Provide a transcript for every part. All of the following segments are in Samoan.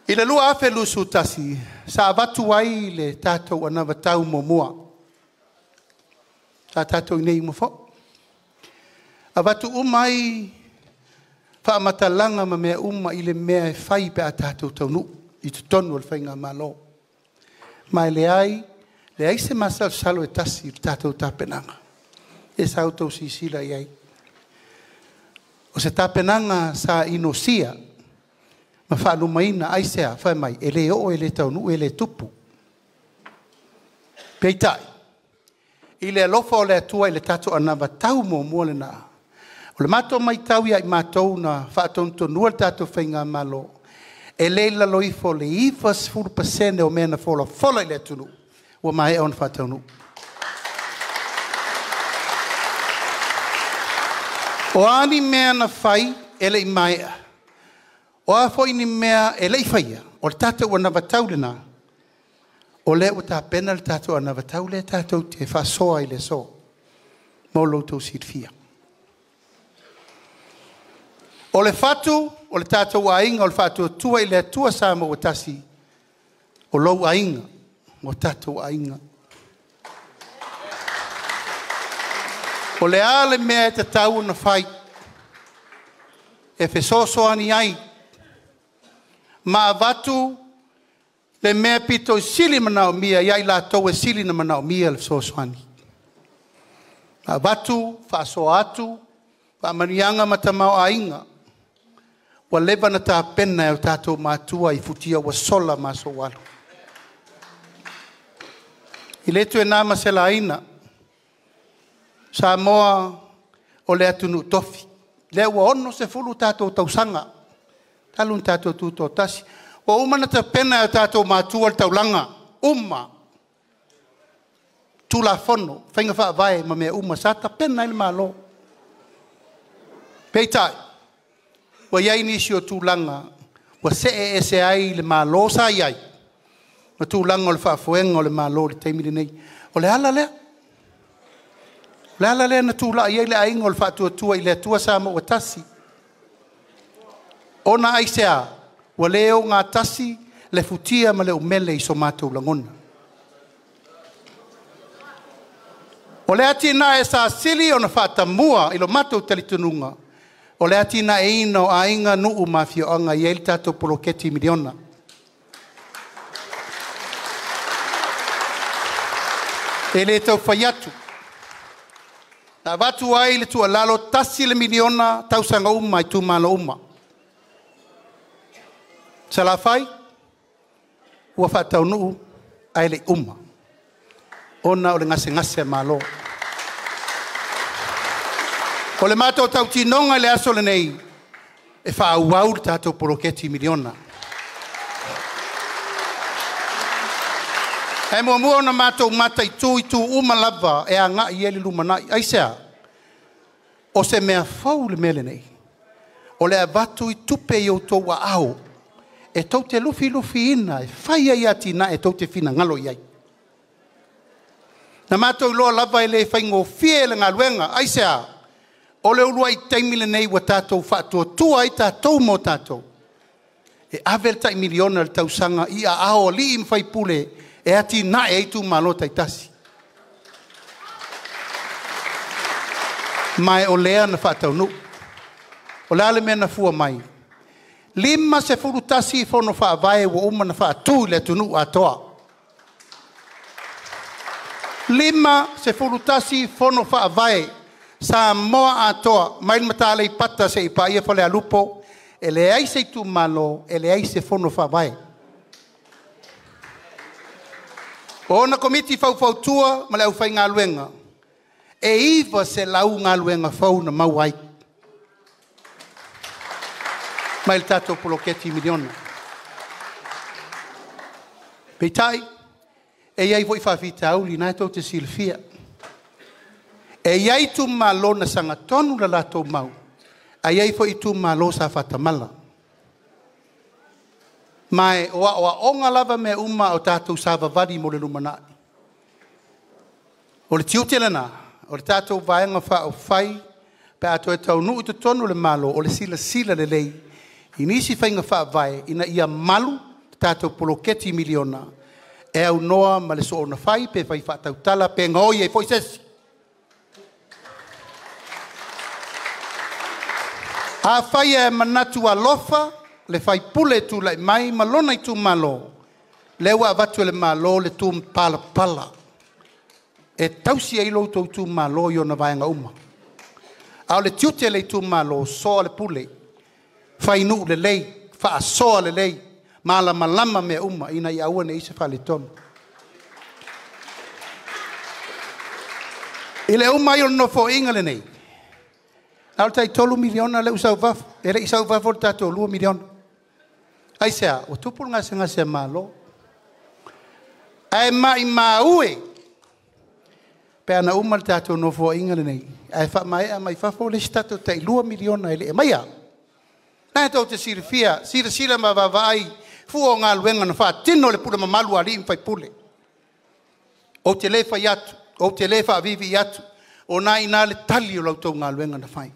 I le 2021, sa avatu ai le tatou anavatau muamua. Sa tatou i inei uma foi. Avatu uma ai faamatalaga ma mea uma i le mea e fai pe a tatou taunuu i totonu o le Faigamalo. Ma e leai, leai se masalosalo e tasi i le tatou tapenaga. Lea sa outou silasila i ai. O se tapenaga sa inosia ma faalumaina. Aisea? Fai mai e le oo e le taunuu e le tupu. Peitai, i le alofa o le Atua i le tatou anavatau muamua lena, o le matou matau ia i matou na faatonutonuina le tatou Faigamalo, e le i lalo ifo o le 90% o mea na folafola i le atunuu, ua maea ona faataunuu. O a ni mea na fai e le i maea, o a foi ni mea e le i faia, o le tatou anavatau lena, o lea ua tapena le tatou anavatau lea tatou te faasoa i le aso, mo lo outou silafia. O le fatu o le tatou aiga o le Faatuatua i le Atua Samoa ua Tasi, o lou aiga, o tatou aiga. O le a le mea e tatau ona fai e fesoasoani ai ma avatu le mea pito i sili manaomia ia i latou e sili ona manaomia le fesoasoani. Avatu, faasoa atu faamanuiaga ma tamaoaiga ua leva ona tapena e o tatou matua i futia ua sola ma aso ua alu. E le toe na ma se laina, Samoa o le atunuu tofi, lea ua 60 tatou tausaga talu ona tatou tutoatasi. Ua uma ona tapena e o tatou matua le taulaga, uma, Tulafono, faiga faavae ma mea uma sa tapena ai le Malo. Peitai, ua i ai nisi o tulaga ua see ese ai le Malo sa i ai ma tulaga o le faafoega o le Malo i le taimi lenei. O le ala lea. O le ala lea na tulai ai le Aiga o le Faatuatua i le Atua Samoa ua Tasi. Ona aisea? Ua le ogatasi le futia ma le umele i so matou lagona. O le atinae sa sili ona faatamua i lo matou talitonuga, o le atinaeina o aiga, nuu ma afioaga e i ai le tatou poloketi miliona. E le tau fai atu, na avatu ai le tuualalo, e $1 miliona tausaga uma i itumalo uma. Salafai, ua faataunuu ae le i uma ona o le gasegase a malo. O le matou tautinoga i le aso lenei, e faaauau le tatou poloketi miliona. Ae muamua ona matou mataitu itu uma lava e agai i ai le lumanai. Aisea? O se mea fou le mea lenei, o le avatu o tupe i outou aao e tou te lufilufiina e fai ai atinae tou te finagalo i ai. Na matou iloa lava e le faigofie le galuega. Aisea? O le uluai taimi lenei ua tatou faatuatua ai tatou ma o tatou e ave le tai miliona i le tausaga i aao o alii ma faipule e atinae ai itumalo taitasi. Ma o lea na faataunuu. O le a le mea na fua mai? E 51 fono faavae ua uma ona faatu i le atunuu atoa. 51 fono faavae Samoa atoa, mai le Mataa Aleipata seia paia Falealupo, e leai se itumalo e leai se fono faavae. O ona komiti faufautua ma le aufaigaluega, e 900 galuega fou na maua ai mai le tatou poloketi miliona. Peitai, e i ai foi faafitauli o lena tou te silafia. E i ai itumalo na sagatonu le latou mau, ae i ai foi itumalo sa faatamala. Ma o aoaoga lava mea uma a o tatou savavali mo le lumanai. O le tiute lena o le tatou Vaega Faaupufai pe a toe taunuu i totonu o le Malo, o le silasila lelei i nisi faiga faavae ina ia malu tatou poloketi miliona e aunoa ma le soona fai pe fai faatautala pe gaoi ai foi se isi. Afai e manatu alofa le sui usufono e tulai mai ma lona itumalo, lea ua avatu e le Malo le tumapalapala e tausi ai lo outou itumalo i ona vaega uma. A o le tiute o le itumalo, soa le pule, fai nuu lelei, faasoa lelei, malamalama mea uma ina ia aua ne i i ai se faaletonu. I le uma ai o le Nofoaiga lenei, na o le tai $3 miliona lea ua sau i fafo, e le i sau i fafo le tatou $2 miliona. Aisea? Ua tupu le gasegase a Malo. Ae maumau e pe ana uma le tatou Nofoaiga lenei ae faamaea mai fafo le isi tatou tai $2 miliona e le i aumaia. O lena tou te silafia, silasila ma vaavaai i fua o galuega na faatino e le pule mamalu a alii ma faipule. Ou te le fai atu, ou te le faaviivii atu, o lena e i ina le tali o la outou galuega na fai.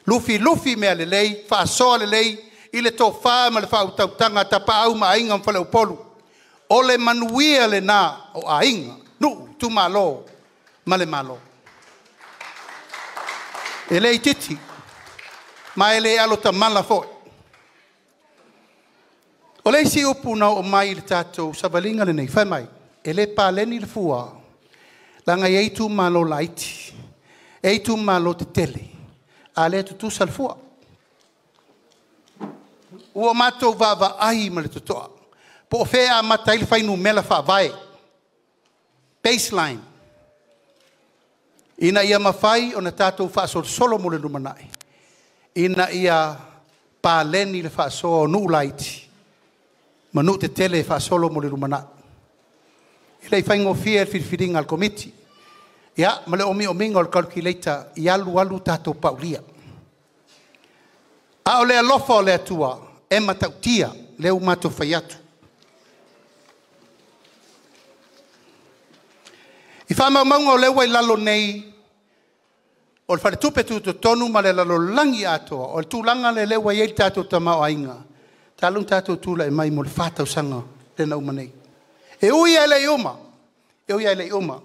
Lufilufi mea lelei, faasoa lelei i le tofa ma le faautautaga a Tapaau ma Aiga ma Faleupolu. O le manuia lena o aiga, nuu, itumalo ma le Malo. E le itiiti, ma e le alutamala foi. O le isi upu na oo mai i le tatou savaliga lenei, fai mai, e le paleni le fua, leaga e i ai itumalo laiti, e i ai itumalo tetele, a o lea e tutusa le fua. Ua matou vaavaai ma le totoa po o fea e amata ai le fuainumera faavae, baseline, ina ia mafai ona tatou faasolosolo mo le lumanai, ina ia paleni le faasoa o nuu laiti ma nuu tetele e faasolo mo le lumanai. E le i faigofie le filifiliga a le Komiti, ia ma le omiomiga o le calculator i alu alu tatou paulia. A o le alofa o le Atua e matautia, lea ua matou fai atu. I faamaumauga o lea ua i lalo nei o le Faletupe Tutotonu ma le lalolagi atoa, o le tulaga lea ua i ai le tatou tamaoaiga talu ona tatou tulai mai mo le 4 tausaga lea na uma nei. E ui lava e le i uma, e ui lava e le i uma.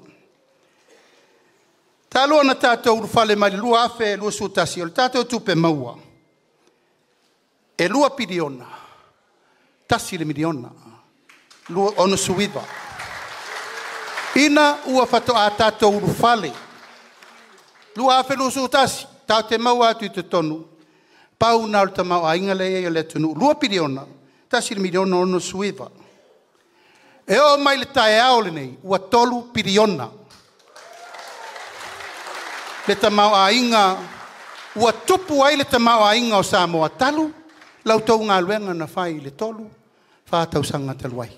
Talu ona tatou ulufale mai le 2021, o le tatou tupe maua, e $2 piliona $1 miliona, 69. Ina ua faatoa tatou ulufale 2021, tatou te maua atu i totonu, pau lena o le tamaoaiga lea e i ai o le atunuu, $2 piliona $1 miliona 69. E oo mai i le taeao lenei, ua $3 piliona le tamaoaiga ua tupu ai le tamaoaiga o Samoa talu la outou galuega na fai i le 3, 4 tausaga talu ai.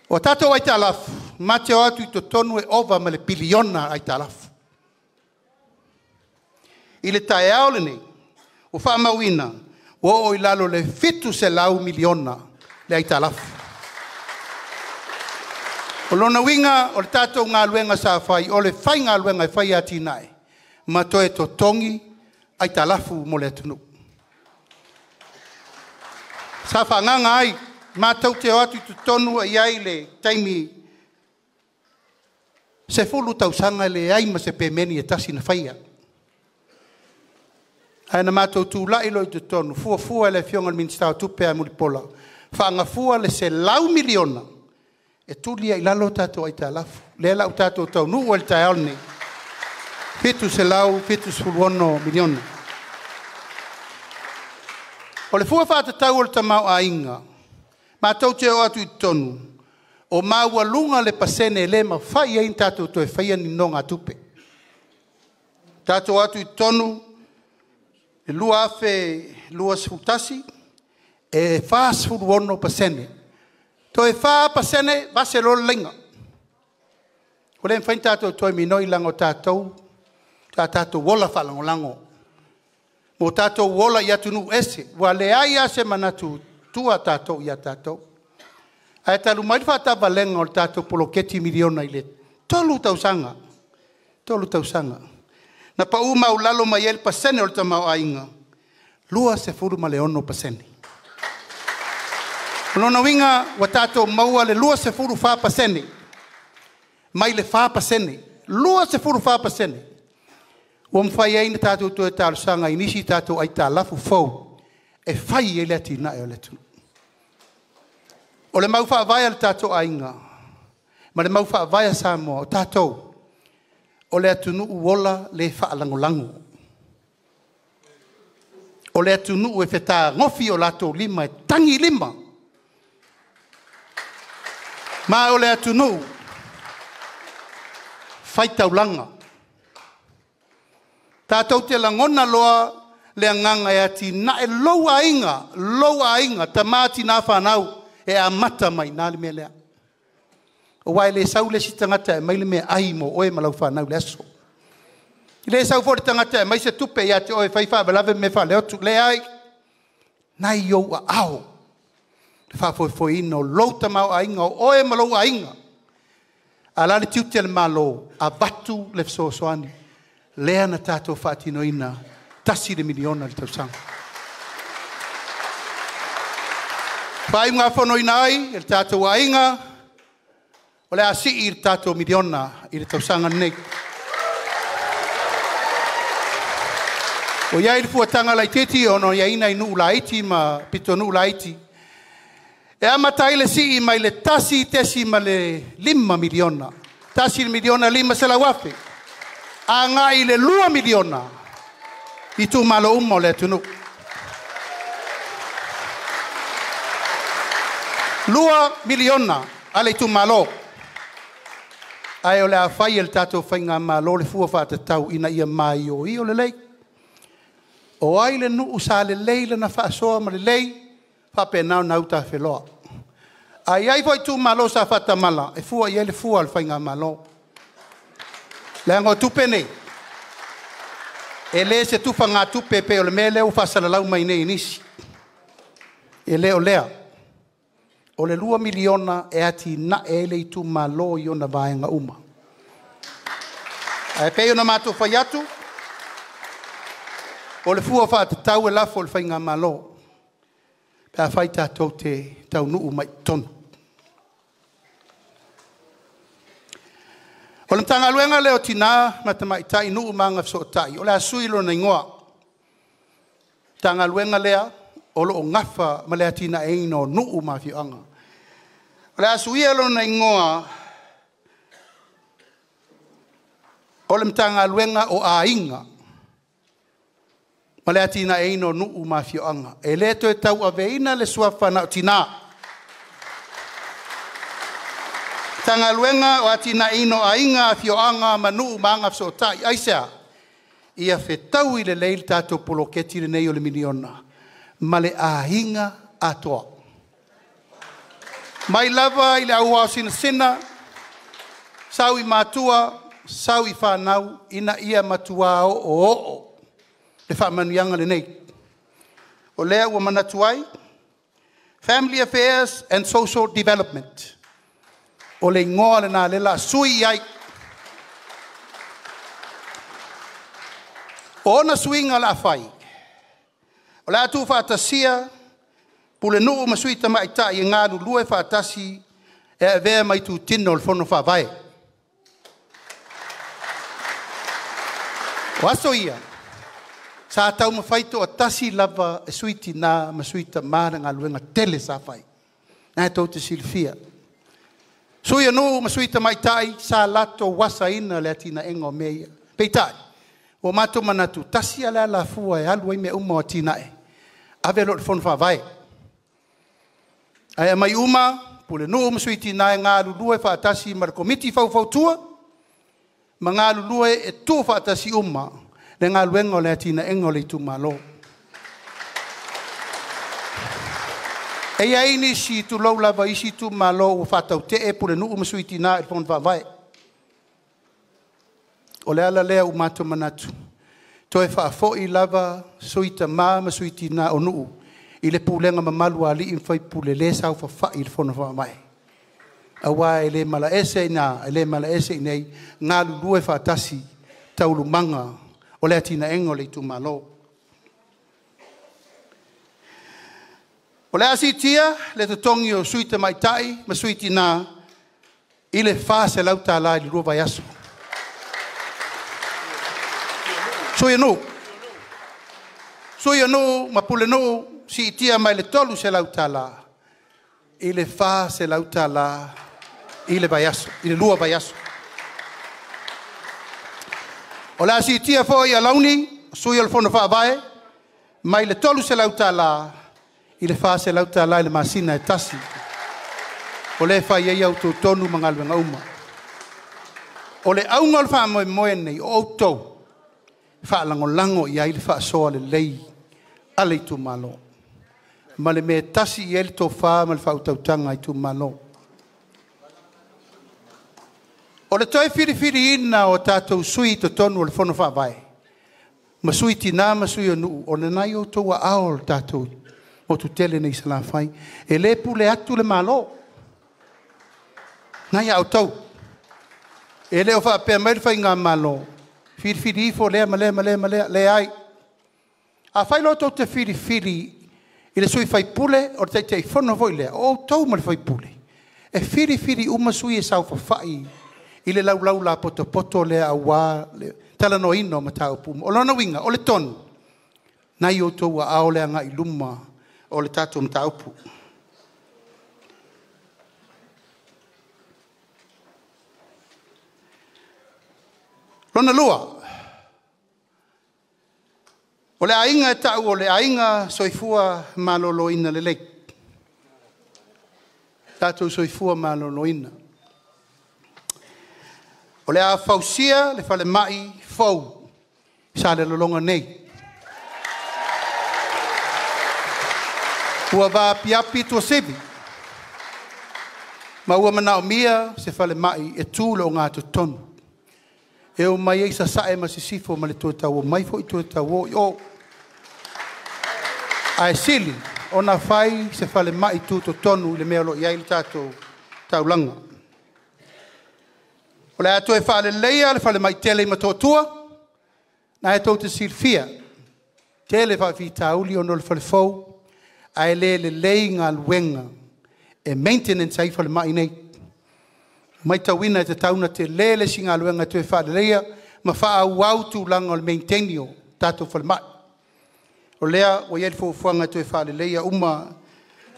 O tatou aitalafu, ma te o atu i totonu e ova ma le piliona aitalafu. I le taeao lenei, ua faamauina ua oo i lalo i le $700 miliona le aitalafu. O lona uiga o le tatou galuega sa fai, o le faigaluega e fai atinae ma toe totogi aitalafu mo le atunuu. Sa faaagaaga ai matou te o atu i totonu e i ai le taimi 10 tausaga e leai ma se pemeni e tasi na faia. Ae na matou tulai loa i totonu fuafua e le Afioga i le Minisita o Tupe ia Mulipola, faagafua le $100 miliona e tuli ai i lalo tatou aitalafu. Lea la ua tatou taunuu ai i le taeao lenei, $776 miliona. O le fua faatatau o le tamaoaiga, matou te o atu i totonu, o maualuga le pasene e le mafai ai ona tatou toe faia ni nonogatupe. Tatou o atu i totonu i le 2021, e 46%. Toe 4% vase loa le laina. Ua le mafai ona tatou toe minoi leaga o tatou sa tatou ola faalagolago, ua tatou ola i atunuu ese, ua leai lava se manatu e tua tatou ia tatou. Ae talu mai le faatavalega o le tatou poloketi miliona i le 3 tausaga, 3 tausaga, na pau maualalo mai ai le pasene o le tamaoaiga, 26%. O lona uiga ua tatou maua le 24% mai le 4%, 24% ua mafai ai ona tatou toe talosaga i nisi tatou aitalafu fou e fai ai le atinae o le atunuu. O le mau faavae a le tatou aiga ma le mau faavae a Samoa, o tatou o le atunuu ola le faalagolago. O le atunuu e fetagofi o latou lima e tagilima, ma o le atunuu faitaulaga. Tatou te lagona loa le agaga e atinae lou aiga, lou aiga, tama tina fanau, e amata mai i ina le mea lea. Aua e le sau le isi tagata e aumai le meaai mo oe ma lau fanau i le aso. E le sau foi le tagata e aumai se tupe ia te oe e fai faalavelave ma mea faaleotu, leai. O lena e i ou aao le faafoefoeina o lou tamaoaiga o oe ma lou aiga. A o le a le tiute o le Malo? Avatu le fesoasoani lea na tatou faatinoina, $1 miliona i le tausaga. E faaiugafonoina ai e le tatou aiga, o le a sii le tatou miliona i le tausaga lenei. Ua i ai le fuataga laitiiti ona e i ai nai nuu laiti ma pitonuu laiti, e amata ai le sii mai le $1.5 miliona, $1,500,000 agai i le $2 miliona i itumalo uma o le atunuu. $2 miliona a le itumalo, ae o le a fai e le tatou faigamalo le fua faatatau ina ia maioio lelei. O ai le nuu sa lelei lana faasoa ma lelei faapena ona autafeloa. A i ai foi itumalo sa faatamala, e fua i ai le fua a le faigamalo. Leaga o tupe nei, e le o se tufagatupe pei o le mea lea ua faasalalau mai nei e nisi. E le o lea. O le $2 miliona e atinae ai le itumalo i ona vaega uma. Ae pei ona matou fai atu, o le fua faatatau e lafo i le faigamalo pe afai tatou te taunuu mai i totonu. O le Matagaluega lea o Tina ma Tamaitai, Nuu ma Agafesootai, o le a sui lona igoa. O le Matagaluega lea o lo o nafa ma le atinaeina o nuu ma afioaga. O le a suia lona igoa o le Matagaluega o Aiga ma le Atinaeina o Nuu ma Afioaga. E le toe tauaveina le suafa na o Tina. Matagaluega o le Atinaeina o Aiga, Afioaga ma Nuu ma Agafesootai. Aisea? Ia fetaui lelei le tatou poloketi lenei o le miliona ma le aiga atoa. Mai lava i le au aosinasina, sau i matua, sau i fanau, ina ia matua oooo le faamanuiaga lenei. O lea ua manatu ai, Family Affairs and Social Development, o le igoa lena o lea o le a sui i ai. O ona suiga o le a fai, o le a tuufaatasia Pulenuu ma Sui Tamaitai e galulue faatasi e avea ma itutino o le Fono Faavae. O aso ia, sa taumafai toatasi lava e Sui Tina ma Sui Tama le galuega tele sa fai. O lena tou te silafia. Sui o Nuu ma Sui Tamaitai sa latou asaina le atinaeina o mea ia. Peitai, ua matou manatu, tasi lava le alafua e alu ai mea uma o atinae, ave loa i le Fono Faavae. Ae aumai uma Pulenuu ma Sui Tina e galulue faatasi ma le Komiti Faufautua ma galulue e tuufaatasi uma le galuega o le atinaeina o le itumalo. E i ai nisi, tulou lava isi itumalo ua faatautee Pulenuu ma Sui Tina i le Fono Faavae. O le ala lea ua matou manatu, toe faafoi lava Sui Tama ma Sui Tina o nuu i le pulega mamalu a alii ma faipule lea e saofafai i le Fono Faavae, aua e le malaese i ina, e le malaese i inei, galulue faatasi i taualumaga o le atinaeina o le itumalo. O le a siitia le totogi o sui tamaitai ma sui tina i le $400 i le 2 vaiaso. Sui o nuu. Sui o nuu ma pulenuu, siitia mai le $300 i le $400 i le vaiaso, i le 2 vaiaso. O le a siitia foi alauni o sui o le Fono Faavae mai le $300 i le $400 i le masina e tasi. O lea e fai ai a outou tonu ma galuega uma. O le auga o le faamoemoe lenei, o outou e faalagolago i ai le faasoa lelei a le itumalo ma le mea e tasi i ai le tofa ma le faautautaga a itumalo. O le toe filifiliina o tatou sui i totonu o le Fono Faavae ma sui tina ma sui o nuu, o lena e i outou aao le tatou motu tele nei i Salafai. E le pule atu le Malo, o lena e ia outou. E le o faapea mai le Faigamalo, filifili ifo lea ma lea ma lea, e leai. Afai loa tou te filifili i le sui faipule o le Taitaifono foi lea, o outou ma le sui usufono e filifili uma sui e saofafai i le laulau lapotopoto lea aua le talanoaina o mataupu uma. O lona uiga, o le tonu, o lena e i outou aao le agai i luma o le tatou mataupu. Lona lua, o le aiga e tau o le aiga soifua maloloina lelei, tatou soifua maloloina. O le a fausia le falemai fou i Salelologa nei. Ua vaapiapi Tuasivi ma ua manaomia se falemai e tu i le ogatotonu, e omai ai Sasae ma Sisifo ma le toe tau omai foi toe tau o i o. Ae sili ona fai se falemai tutotonu i le mea o lo o i ai le tatou taulaga. O le a toe faaleleia le falemai tele i Motootua, lena tou te silafia, e tele faafitauli ona o le fale fou, ae le lelei galuega e maintenance ai falemai nei. E matauina e tatau ona tele le isi galuega e toe faaleleia ma faaauau tulaga o le maintain o tatou falemai. O lea ua i ai le fuafuaga e toe faaleleia uma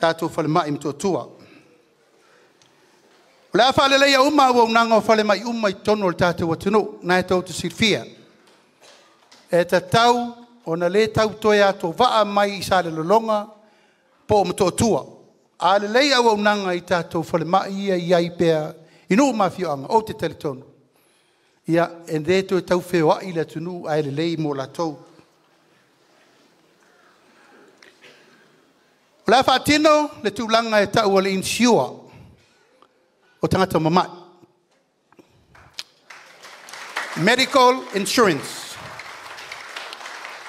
tatou falemai i Motootua. O le a faaleleia uma auaunaga o falemai uma i totonu o le tatou atunuu. O lena tou te silafia, e tatau ona le tau toe atovaa mai i Salelologa po o Motootua. A lelei auaunaga i tatou falemai ia e i ai pea i nuu ma afioaga, ou te talitonu e le toe tau feoai le atunuu ae lelei mo latou. O le a faatino le tulaga e tau o le insure o tagata mamai, medical insurance.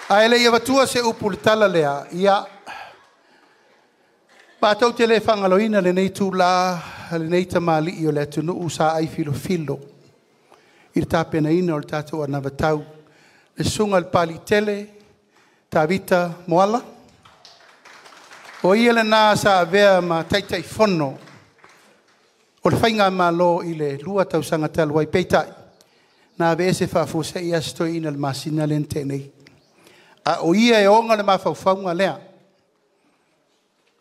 Ae le i avatua se upu i le tala lea, ia, matou te le faagaloina lenei itula lenei tamalii o le atunuu sa ai filofilo i le tapenaina o le tatou anavatau, le susuga i le Papaliitele Tavita Moala. O ia lena sa avea ma Taitaifono o le Faigamalo i le 2 tausaga talu ai, peitai, na aveese faafuasei lava si toeaina i le masina lea na tea nei. A o ia e ona le mafaufauga lea.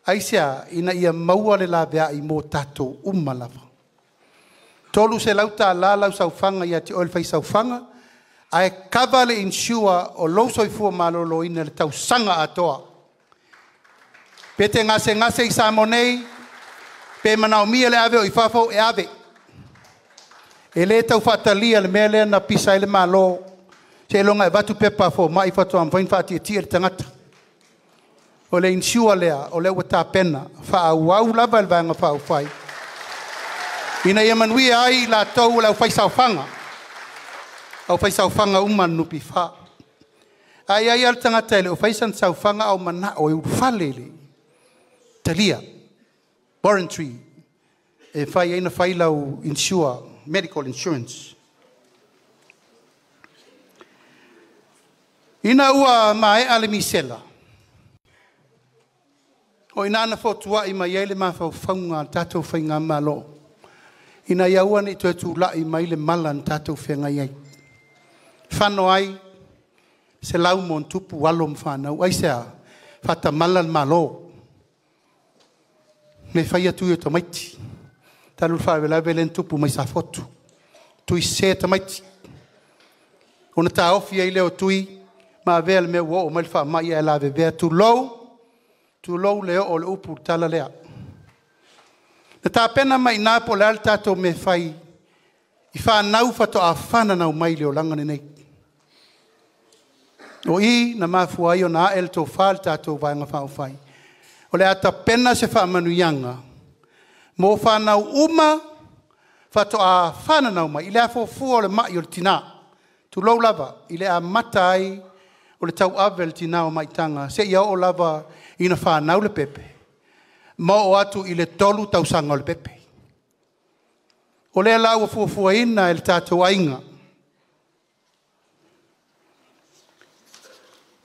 Aisea? Ina ia maua le laveai mo tatou uma lava. E $300 lau saofaga ia te oe le fai saofaga, ae kava le insure o lou soifua maloloina i le tausaga atoa. Pe te gasegase i Samoa nei, pe manaomia le ave oe i fafo, e ave. E le tau faatalia le mea lea na pisa ai le Malo, seiloga e avatu pepa a fomai faatoa mafai ona faatietie le tagata. O le insure lea, o lea ua tapena, faaauau lava e le Vaega Faaupufai ina ia manuia ai i latou o le aufaisaofaga, aufaisaofaga uma a le NPF. Ae i ai lava le tagata e le o faia sana saofaga a ua manao e ulufale i le talia, voluntary, e mafai ai ona fai lau insure, medical insurance. Ina ua maea le misela, O i ina na fotuai mai ai le mafaufauga o le tatou Faigamalo, ina ia aua ne i toe tulai mai le mala na tatou feagai ai. Fano ai 100+ alo ma fanau. Aisea? Faatamala le Malo, le faia tui o tamaiti, talu le faalavelave lea na tupu mai Safotu, tui sese tamaiti. Ona taofi ai lea o tui ma avea le mea ua oo mai le faamai ae lavevea, tulou, tulou le oo o le upu i le tala lea. Na tapena mai i ina po o le a le tatou mea e fai i fanau faatoa fananau mai i le olaga lenei. O i na mafua ai ona ae le tofa i le tatou Vaega Faaupufai, o le a tapena se faamanuiaga mo fanau uma faatoa fananau mai i le afuafua o le mai o le tina, tulou lava, i le amata ai o le tauave e le tina o maitaga seia oo lava ina fanau le pepe ma oo atu i le 3 tausaga o le pepe. O lea la ua fuafuaina e le tatou aiga,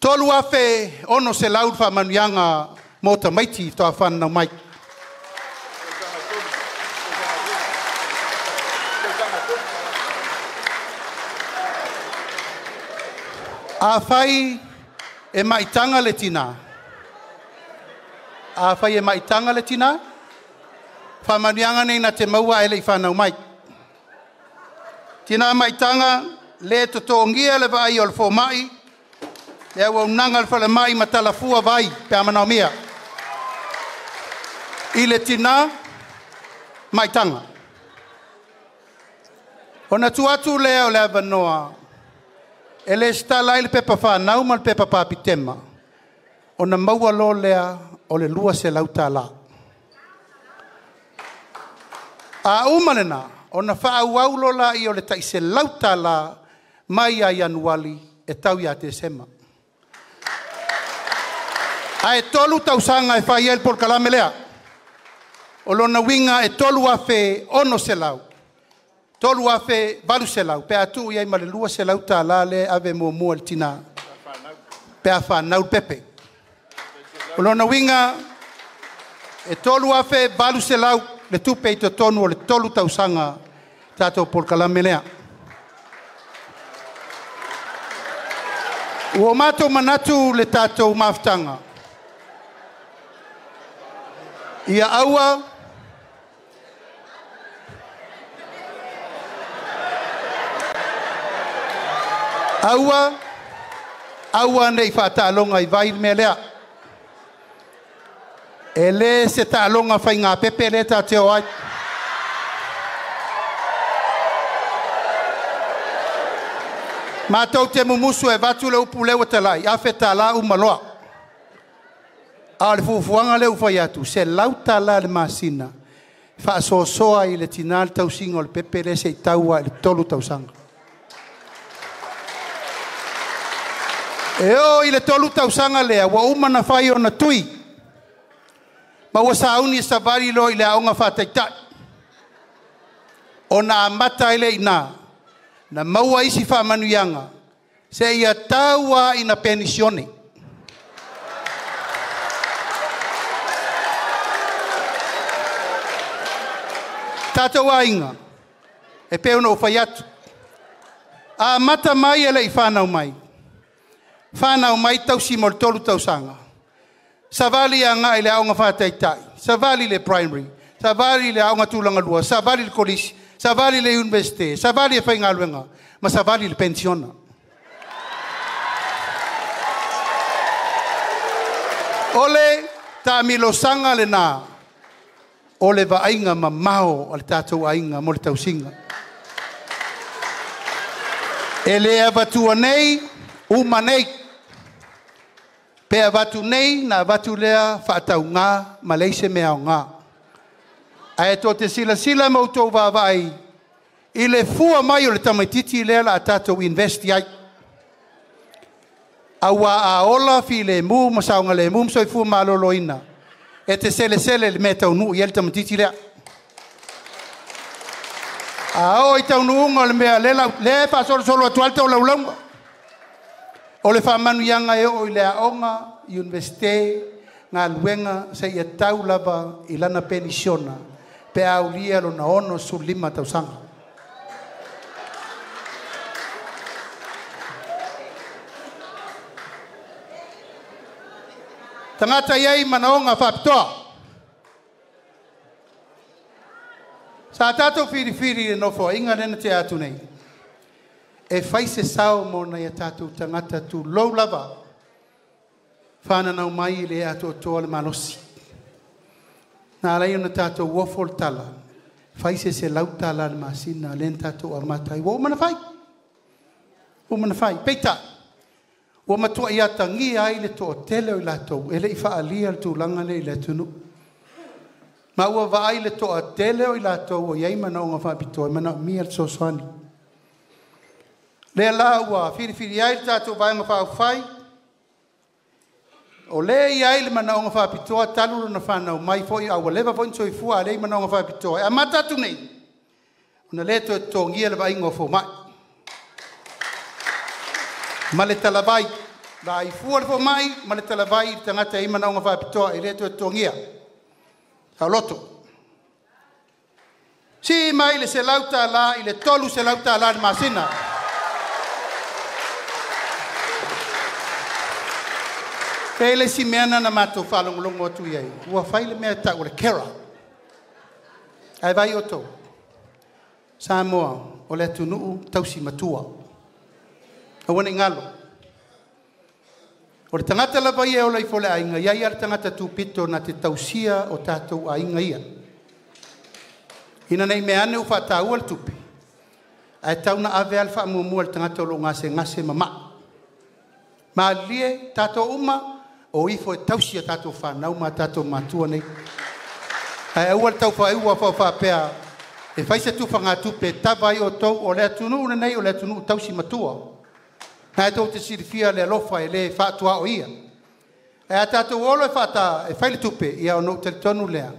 $3,600 le faamanuiaga mo tamaiti faatoa fananau mai. Afai e maitaga le tina, afai e maitaga le tina, o faamanuiaga nei na te maua ae le i fanau mai. Tina maitaga, le totogia le vaaia o le fomai, le auaunaga a le falemai ma talafua vai pe a manaomia. I le tina maitaga. Ona tuu atu lea o le avanoa e resitala ai le pepa fanau ma le pepa papitema, ona maua loa lea o le $200. A uma lena, ona faaauau loa lea o le tai $100 mai ia Ianuari e tau ia Tesema. Ae 3 tausaga e fai ai le polokalame lea. O lona uiga e $3,600, $3,800 pe a tuu i ai ma le $200 lea e ave muamua i le tina pe a fanau le pepe. O lona uiga e $3,800 le tupe i totonu o le 3 tausaga tatou polokalame lea. Ua matou manatu le tatou mafutaga, ia aua aua aua ne i faataaloga i vai le mea lea. E le se taaloga faigapepe lea tatou te o ai. Matou te mumusu e avatu le upu lea ua talai, $1,000 uma loa. A o le fuafuaga lea ua fai atu, $100 i le masina e faasoasoa ai e le tina le tausiga o le pepe lea seia tau lava i le 3 tausaga. E oo i le 3 tausaga lea, ua uma ona fai ona tui, ma ua sauni e savali loa i le aoga faataitai, ona amata ai lea i ina na maua isi faamanuiaga seia tau lava ina penisione. Tatou aiga, e pei ona ou fai atu, amata mai e le i fanau mai, fanau mai tausi mo le 3 tausaga, savali agai i le aoga faataitai, savali i le primary, savali i le aoga tulagalua, savali i le kolisi, savali i le Iunivesite, savali e faigaluega ma savali i le penisione. O le taamilosaga lena o le vaaiga mamao a le tatou aiga mo le tausiga. E le avatua nei, uma nei. Pe avatu nei, ona avatu lea faatauga ma leai se mea aoga. Ae tou te silasila ma outou vaavaai i le fua mai o le tamaitiiti lea o le a tatou invest i ai. Aua a ola, filemu ma saogalemu ma soifua maloloina, e te selesele i le mea e taunuu i ai le tamaitiiti lea. A oo i taunuuga o le mea lea e faasolosolo atu ai le tolaulauga, o le faamanuiaga e oo i le aoga, Iunivesite, galuega seia tau lava i lana penisiona pe a aulia lona 65 tausaga. Tagata e i ai manaoga faapitoa. Sa tatou filifili i le Nofoaiga lea na tea atu nei e fai se sao mo nai o tatou tagata, tulou lava, fananau mai e le atoatoa le malosi. Na ala ai ona tatou ofo le tala, fai se $100 i le masina lea na tatou amata ai. Ua uma ona fai, ua uma ona fai. Peitai, ua matuai atagia ai le toatele o i latou e le i faaalia le tulaga lea i le atunuu. Ma ua vaai i le toatele o i latou ua i ai manaoga faapitoa e manaomia le fesoasoani. Lea la ua filifili ai le tatou Vaega Faaupufai, o le e i ai le manaoga faapitoa talu lona fanau mai foi a ua leva foi ona soifua a o lea e i ai manaoga faapitoa, e amata atu nei ona le toe totogia le vaaiga o fomai ma le talavai, vaai fua le fomai ma le talavai i le tagata e i ai manaoga faapitoa, e le toe totogia saoloto. Sii mai le $100 i le $300 i le masina. E i ai le isi mea lena na matou faalogologo atu i ai, ua fai le mea e tau o le carer. Ae vaai outou, Samoa, o le atunuu tausi matua. Aua ne i galo. O le tagata lava ia e ola ifo i le aiga, e i ai lava le tagata tupito na te tausia o tatou aiga ia. Ina ne i meaane ua faataua le tupe, ae tatau ona ave lava le faamuamua i le tagata o lo o gasegase ma mai. Malilie tatou uma, o ifo e tausi a tatou fanau ma tatou matua nei. Ae aua le tau faapea e fai se tufagatupe e tava ai outou. O le atunuu lenei o le atunuu tausi matua. Na tou te silafia le alofa e le faatuaoia. Ae a tatou o loa e fai le tupe, ia ona ou talitonu lea,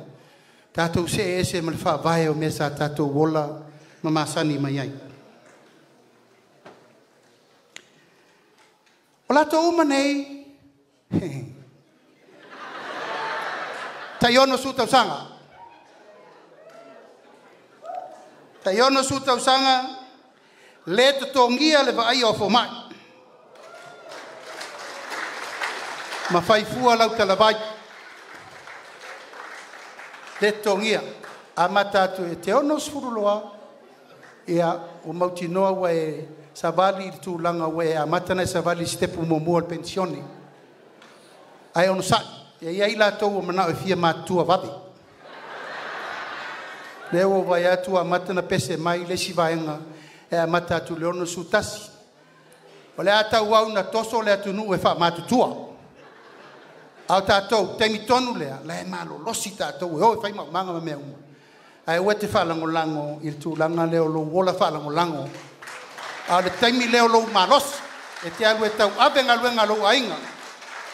tatou see ese ma le faavae o mea sa tatou ola ma masani mai ai. O latou uma nei, tai 60 tausaga. Tai 60 tausaga, le totogia le vaaia o fomai. Ma fai fua lau talavai. Le totogia. Amata atu e te 60 loa, ia, ua mautinoa ua e savali i le tulaga ua e amata ona e savali i le sitepu muamua o le penisione. Ae onosai, e i ai latou ua manao e fia matutua vave. Lea ua ou vaai atu ua amata ona pese mai le isi vaega e amata atu i le 61. O le a tauau ina toso le atunuu e faamatutua. A o tatou, taimi tonu lea, o la e malolosi tatou e o e fai maumaga ma mea uma. Ae aua e te faalagolago i le tulaga lea o lou ola faalagolago. A o le taimi lea o lou malosi, e te alu e tauave galuega a lou aiga.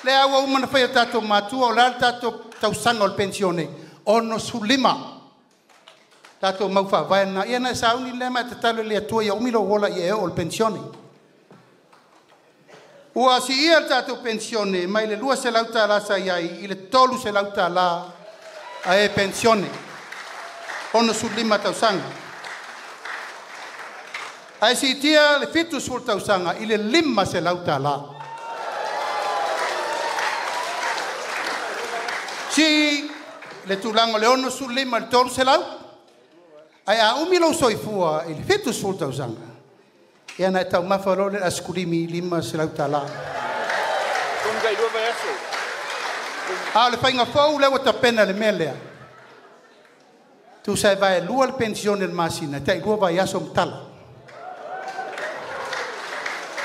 Lea ua uma ona fai e tatou matua, o le a le tatou tausaga o le penisione? 65. Tatou mau faavae lena. Ia ona e sauni lea ma e tatalo i le Atua ia umi lou ola ia e oo i le penisione. Ua siia le tatou penisione mai le $200 sa i ai i le $300 a e penisione, 65 tausaga. Ae siitia le 70 tausaga i le $500. Sii le tulaga o le 65 i le 300, ae a umi lou soifua i le 70 tausaga, ia ona e taumafa loa lea i le asikulimi i le $500. A o le faiga fou lea ua tapena i le mea lea, tusa e vaelua le penisione i le masina, e tai 2 vaiaso ma tala.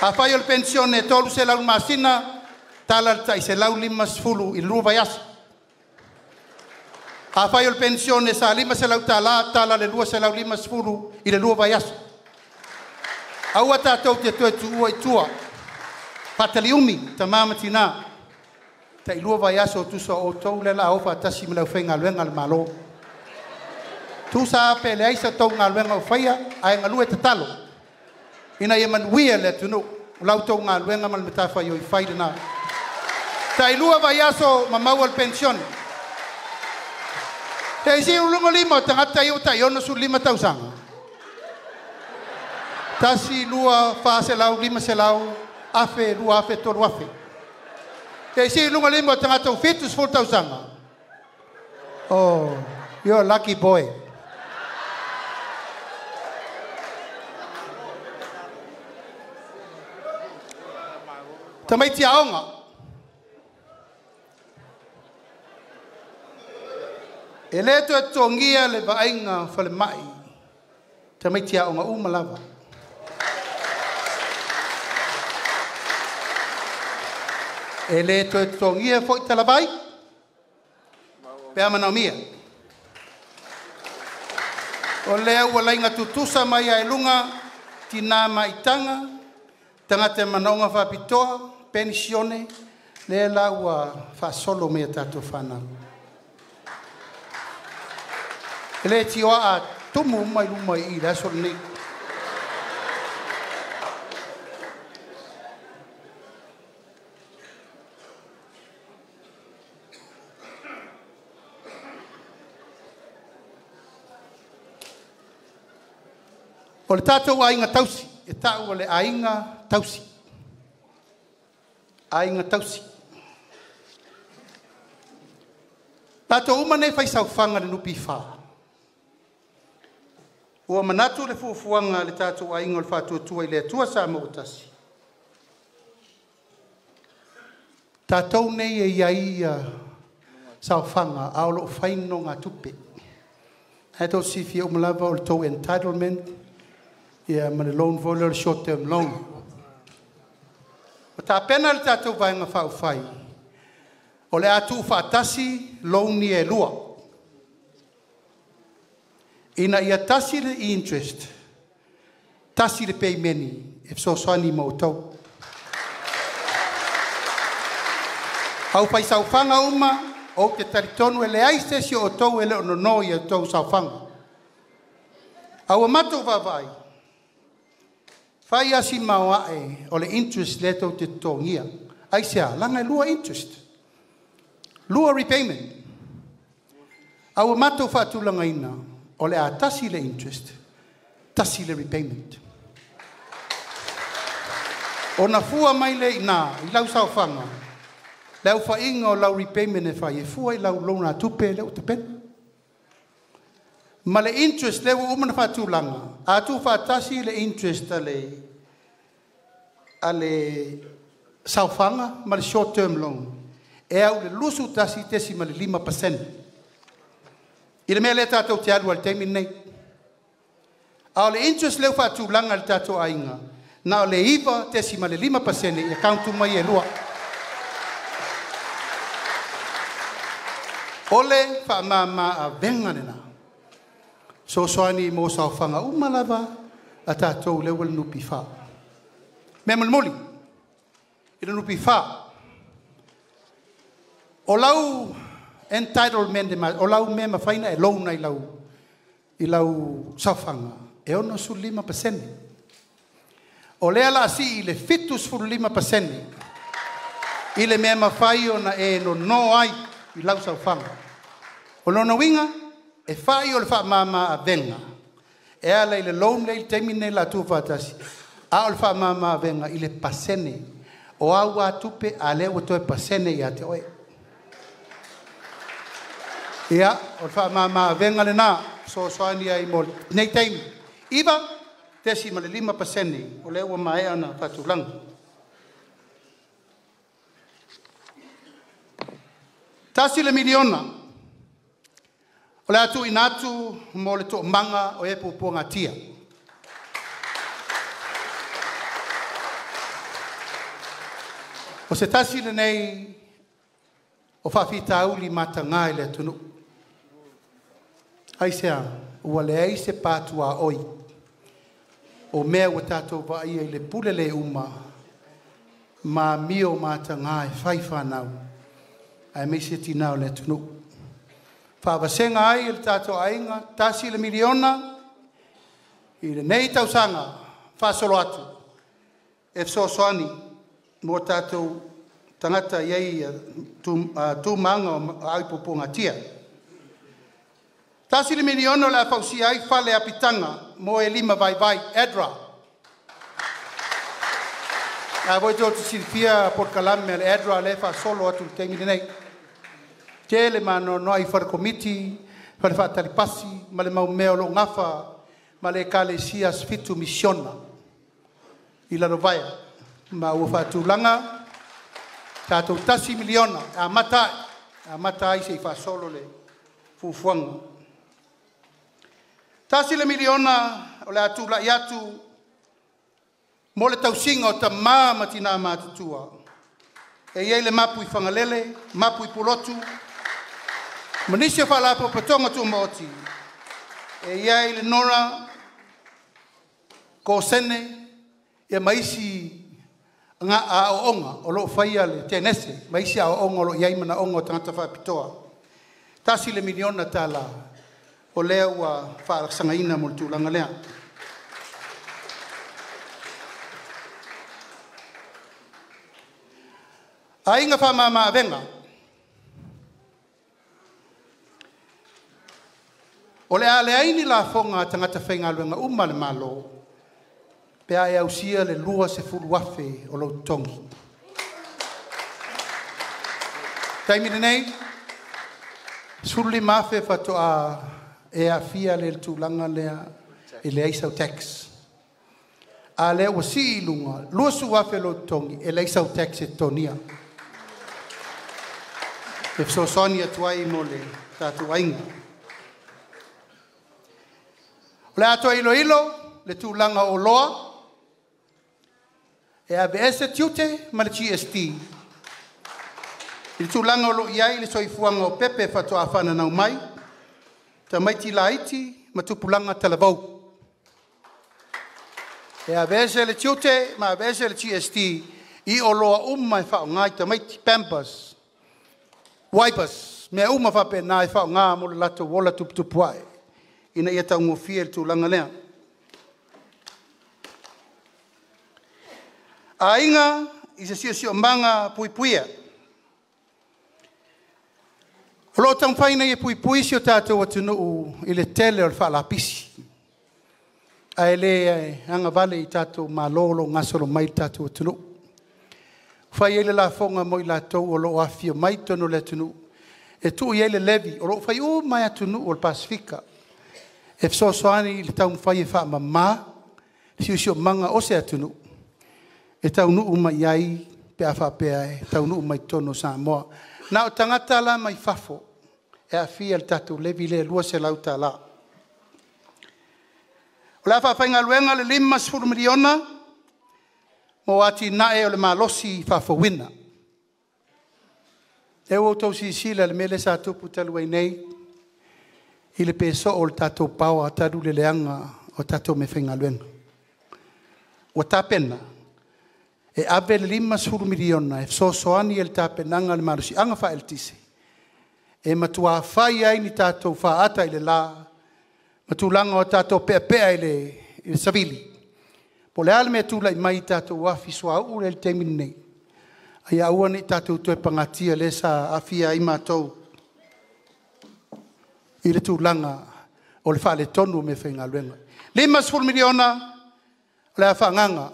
Afai o le penisione e $300 i le masina, tala le tai $150 i le 2 vaiaso. Afai o le penisione sa $500, tala le $250 i le 2 vaiaso. Aua tatou te toe tuua i tua. Faataliumi, tama ma tina, tai 2 vaiaso tusa o outou lea o le a o faatasi ma le aufaigaluega a le Malo. Tusa lava pe leai sa tou galuega o faia, ae galue tatalo ina ia manuia le atunuu. O la outou galuega ma le matafaioi fai lena. Tailua vaiaso ma maua le penisione. E isi uluga lima o tagata ia ua tai 65 tausaga. 1, 2, 400, 500, 1000, 2000, 3000. E isi luga lima o tagata ua 70 tausaga. Oh, you're a lucky boy. Tamaiti aoga. E le toe totogia le vaaiga falemai tamaiti aoga uma lava. E le toe totogia foi talavai pe a manaomia. O lea ua laiga tutusa mai ai luga tina ma itaga, tagata e manaoga faapitoa, penisione, lea la ua faasolo mai e tatou fanau. E le tioa a tumu uma i luma i le aso lenei. O le tatou aiga tausi, e tau o le aiga tausi. Aiga tausi. Tatou uma nei fai saofaga i le NPF. Ua manatu le fuafuaga a le tatou aiga o le Faatuatua i le Atua Samoa ua tasi, tatou nei e i ai saofaga a o lo o fai nonogatupe. Ae tou te silafia uma lava o le tou entitlement ia ma le loan foi lea o le short term loan. Ua tapena le tatou Vaega Faaupufai o le a tuufaatasi loan ia e lua, ina ia tasi le interest, tasi le peimeni e fesoasoani mo outou. Aufaisaofaga uma, ou te talitonu e leai se isi o outou e le o nono i a outou saofaga. A ua matou vaavaai, fai lava si maoae o le interest lea tou te totogia. Aisea? Leaga e lua interest, lua repayment. A ua matou faatulagaina, o le a tasi le interest, tasi le repayment. Ona fua mai lea i ina i lau saofaga, le aofaiga o lau repayment e fai, e fua i lau nonogatupe lea ua tapena. Ma le interest lea ua uma ona faatulaga, a tuufaatasi le interest a le saofaga ma le short term loan, e au i le 21.5%. I le mea lea tatou te alu ai i le taimi lenei. A o le interest lea ua faatulaga e le tatou aiga, na o le 9.5% i account uma ia e lua. O le faamama avega lena. Fesoasoani mo saofaga uma lava a tatou lea ua i le NPF. Mea mulimuli, i le NPF, o lau entitlement, o lau mea mafai na e loan ai i lau saofaga, e 65%. O lea la a sii i le 75% i le mea mafai ona e nono ai i lau saofaga. O lona uiga, e fai o le faamama avega, e ala i le loan lea i le taimi lenei la tuufaatasi, a o le faamama avega i le pasene. O au a tupe, a lea ua toe pasene ia te oe. Ia, o le faamama avega lena, fesoasoani ai mo lenei taimi. 9.5% o lea ua maea ona faatulaga. $1 miliona o le a tuuina atu mo le toomaga o e puapuagatia. O se tasi lenei o faafitauli mataga i le atunuu. Aisea? Ua leai se patuaoi o mea ua tatou vaaia i le pule le uma ma amio mataga e fai fanau aemaise tina o le atunuu. Faavasega ai e le tatou aiga $1 miliona i lenei tausaga faasolo atu e fesoasoani mo tatou tagata e i ai tu ma aga o aao i puapuagatia. $1 miliona o le a fausia ai fale apitaga mo e lima vaivai, ADRA. O lena foi tou te silafia polokalame a le ADRA lea e faasolo atu i le taimi lenei. Tele ma anoanoai i fale komiti, fale faatali pasi ma le mau mea o lo o nafa ma le Ekalesia Asofitu Misiona i Lalovaea, ma ua faatulaga tatou $1 miliona e amata ai, e amata ai seia faasolo le fuafuaga. $1 miliona o le a tulai atu mo le tausiga o tama ma tina matutua e i ai le mapu i Fagalele, mapu i Pulotu ma nisi o Faalapotopotoga Tumaoti e i ai le NORA, Kosene ma isi aoaoga o lo o faia le tenese ma isi aoaoga o lo o i ai manaoga o tagata faapitoa. $1 miliona o lea ua faasagaina mo le tulaga lea. Aiga Faamama Avega, o le a leai ni lafoga a tagata faigaluega uma a le Malo pe a e ausia le $20,000 o lou totogi. O le taimi lenei, e $15,000 faatoa e aafia i le tulaga lea e leai sau tax. A o lea ua sii i luga, $20,000 lou totogi e leai sau tax e totogia. E fesoasoani atu ai mo le tatou aiga. O le a toe iloilo le tulaga o oloa e aveese tiute ma le GST i le tulaga o lo o i ai le soifuaga o pepe faatoa faananau mai, tamaiti laiti ma tupulaga talavou. E aveese le tiute ma aveese le GST i oloa uma e faaaoga i tamaiti, pampers, wipers, mea uma faapena e faaaoga mo le latou ola tuputupu ae ina ia taugofie le tulaga lea. Aiga i se Siosiomaga Puipuia. O lo o taumafai nei e puipui si o tatou atunuu i le tele o le faalapisi, ae le agavale i tatou malo o lo o gasolo mai i le tatou atunuu. Ua fai ai le lafoga mo i latou o lo o afifio mai i totonu o le atunuu e tuu i ai le levy, o lo o fai uma lava e atunuu o le Pasefika e fesoasoani i le taumafai e faamama le siosiomaga o se atunuu e taunuu mai ai pe a faapea e taunuu mai totonu o Samoa. Na o tagata la mai fafo e aafia i le tatou levy lea e $200. O le a faafaigaluega le $50 miliona mo atinae o le malosi faafouina. O lea ua outou silasila i le mea lea sa tupu talu ai nei i le pe soo o le tatou power talu le leaga o tatou meafaigaluega. Ua tapena e ave le $50 miliona e fesoasoani i le tapenaga o le malosiaga faaeletise e matua fai ai ni tatou faata i le la ma tulaga o tatou peapea i le savili. Po o le a le mea e tulai mai i tatou afi suauu lea i le taimi lenei, a ia aua ne i tatou toe pagatia lea sa aafia ai matou i le tulaga o le faaletonu o meafaigaluega. $50 miliona o le a faaagaaga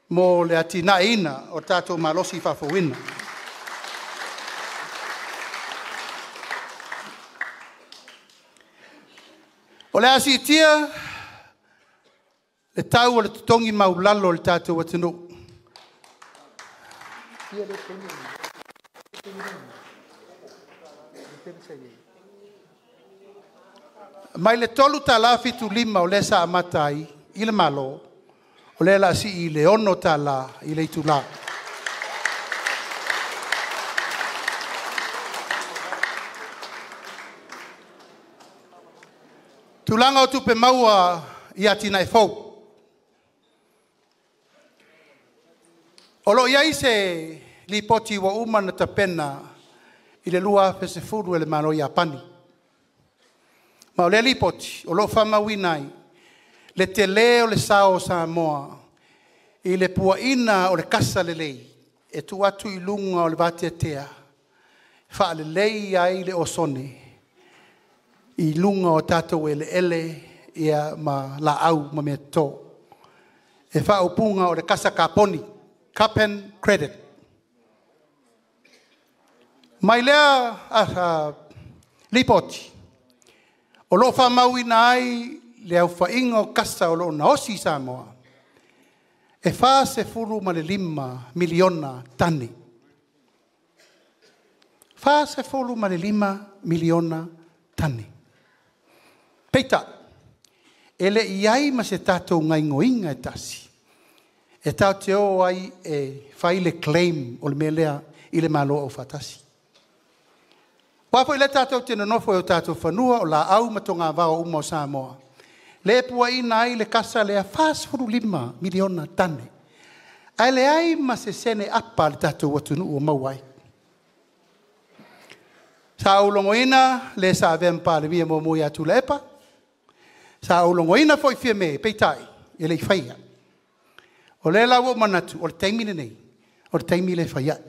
mo le atinaeina o le tatou malosi faafouina. O le a siitia le tau o le totogi maualalo o le tatou atunuu. Mai le $3.75 o lea sa amata ai i le Malo, o lea o le a sii i le $6 i le itula. Tulaga o tupe maua i atinae fou. O lo o i ai se lipoti ua uma ona tapena i le 2010 e le Malo o Iapani. Ma o lea lipoti o lo o faamauina ai le tele o le sao o Samoa i le puaina o le kasa lelei e tuu atu i luga o le vateatea e faalelei ai le osone i luga o tatou eleele ma laau ma meatoto. O le faaupuga o le kasa kaponi, carbon credit. Mai lea lipoti, o lo o faamauina ai le aofaiga o kasa o lo o gaosi i Samoa, e 45 miliona tane. 45 miliona tane. Peitai, e le i i ai ma se tatou gaoioiga e tasi e tatou te o ai e fai le claim o le mea lea i le Malo Aufaatasi. Aua foi o lea tatou te nonofo i o tatou fanua, o laau ma togavao uma o Samoa, lea e puaina ai le kasa lea e 45 miliona tane, ae leai ma se sene apa a le tatou atunuu o maua ai. Sa ou logoina le sa avea ma Palemia muamua ia Tuilaepa, sa ou logoina foi Fiame, peitai, e le i faia. O lea la ua ou manatu, o le taimi lenei, o le taimi lea e fai ai.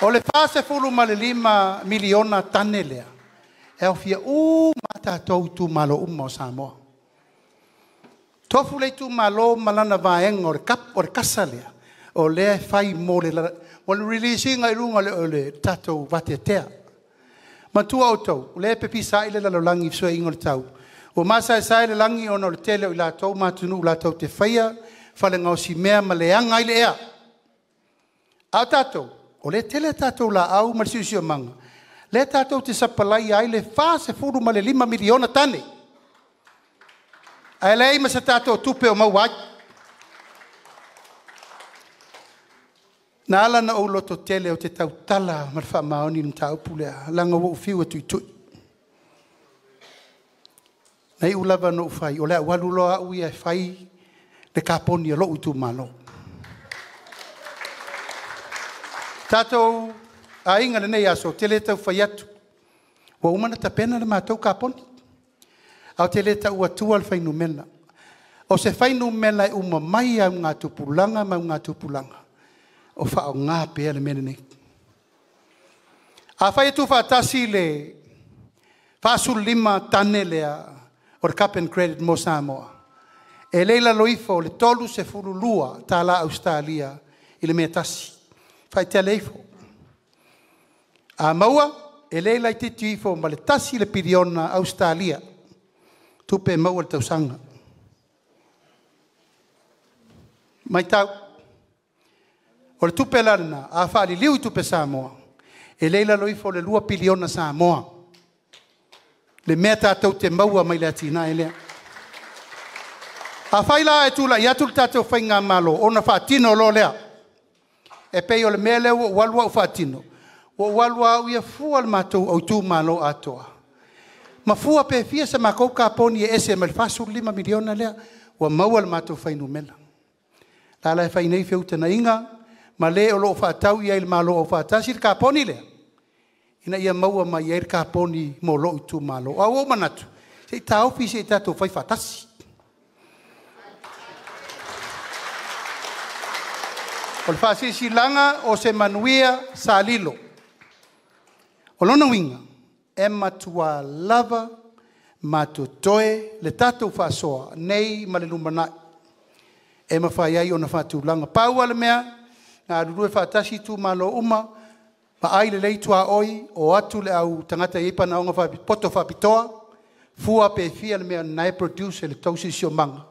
O le 45 miliona tane lea, e aofia uma lava tatou itumalo uma o Samoa. Tofu le itumalo ma lana vaega o le kasa lea, o lea e fai mo le release ina i luga o le tatou vateatea. Manatua outou, o lea e pepisai le lalolagi i le fesuiaiga o le tau, ua masaesae le lagi ona o le tele o i latou ma atunuu latou te faia fale gaosimea ma leaga ai le ea. A o tatou, o lea e tele a tatou laau ma le siosiomaga lea tatou te sapalaia ai le 45 miliona tane, ae leai ma se tatou tupe o maua ai. Na ala ona ou lototele ou te tautala ma le faamaoni i le mataupu lea, leaga ua ou fiu e tuitui. Na iu lava ina ou fai, o le a ou alu loa au ia e fai le kaponi a lou itumalo. Tatou aiga i lenei aso, ou te le tau fai atu, ua uma ona tapena le matou kaponi, ae ou te le tau atua le fuainumera. O se fuainumera e uma mai lava i augatupulaga ma augatupulaga o faaaoga pea le mea lenei. Afai e tuufaatasi le 45 tane lea o le carbon credit mo Samoa, e le i lalo ifo o le $32 Ausetalia i le mea e tasi. Faitalia ifo, a maua, e le laitiiti ifo ma le $1 piliona Ausetalia tupe e maua i le tausaga. Matau, o le tupe la lena a faaliliu i tupe Samoa, e le i lalo ifo o le $2 piliona Samoa le mea tatou te maua mai le atinae lea. Afai la ae tulai atu le tatou faigamalo ona faatino loa lea, e pei o le mea lea ua ou alu au faatino, ua ou alu lava au ia fua le matou itumalo atoa ma fua pe fia se matou kaponi e ese mai le 45 miliona lea, ua maua le matou fuainumera. O la e fai nei feutagaiga ma le o lo o faatau i ai i le Malo Aufaatasi le kaponi lea, ina ia maua mai ai le kaponi mo lou itumalo. Ae ua ou manatu, se i taofi se i tatou fai faatasi. O le faasilasilaga o se manuia salilo. O lona uiga, e matua lava ma totoe le tatou faasoa nei ma le lumanai e mafai ai ona faatulaga. Pau lava le mea, galulue faatasi itumalo uma, vaai lelei tuaoi, o atu le au tagata e i ai manaoga poto faapitoa, fua pe fia le mea o lena e produce e le tou siosiomaga,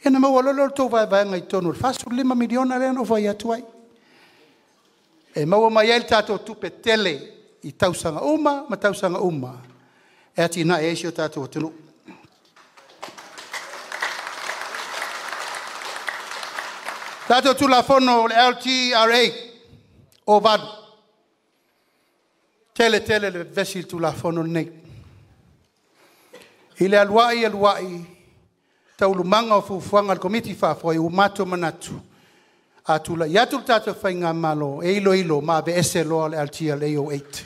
ia ona maua loa lea o le tou vaevaega i totonu o le $45 miliona lea na ou fai atu ai, e maua mai ai le tatou tupe tele i tausaga uma ma tausaga uma e atinae ai si o tatou atunuu. Tatou Tulafono o le LTRA 08, tele tele le vevesi i le Tulafono lenei. I le alu ai alu ai taualumaga o fuafuaga a le Komiti Faafoe, ua matou manatu, a tulai atu le tatou faigamalo e iloilo ma aveese loa le LTRA 08.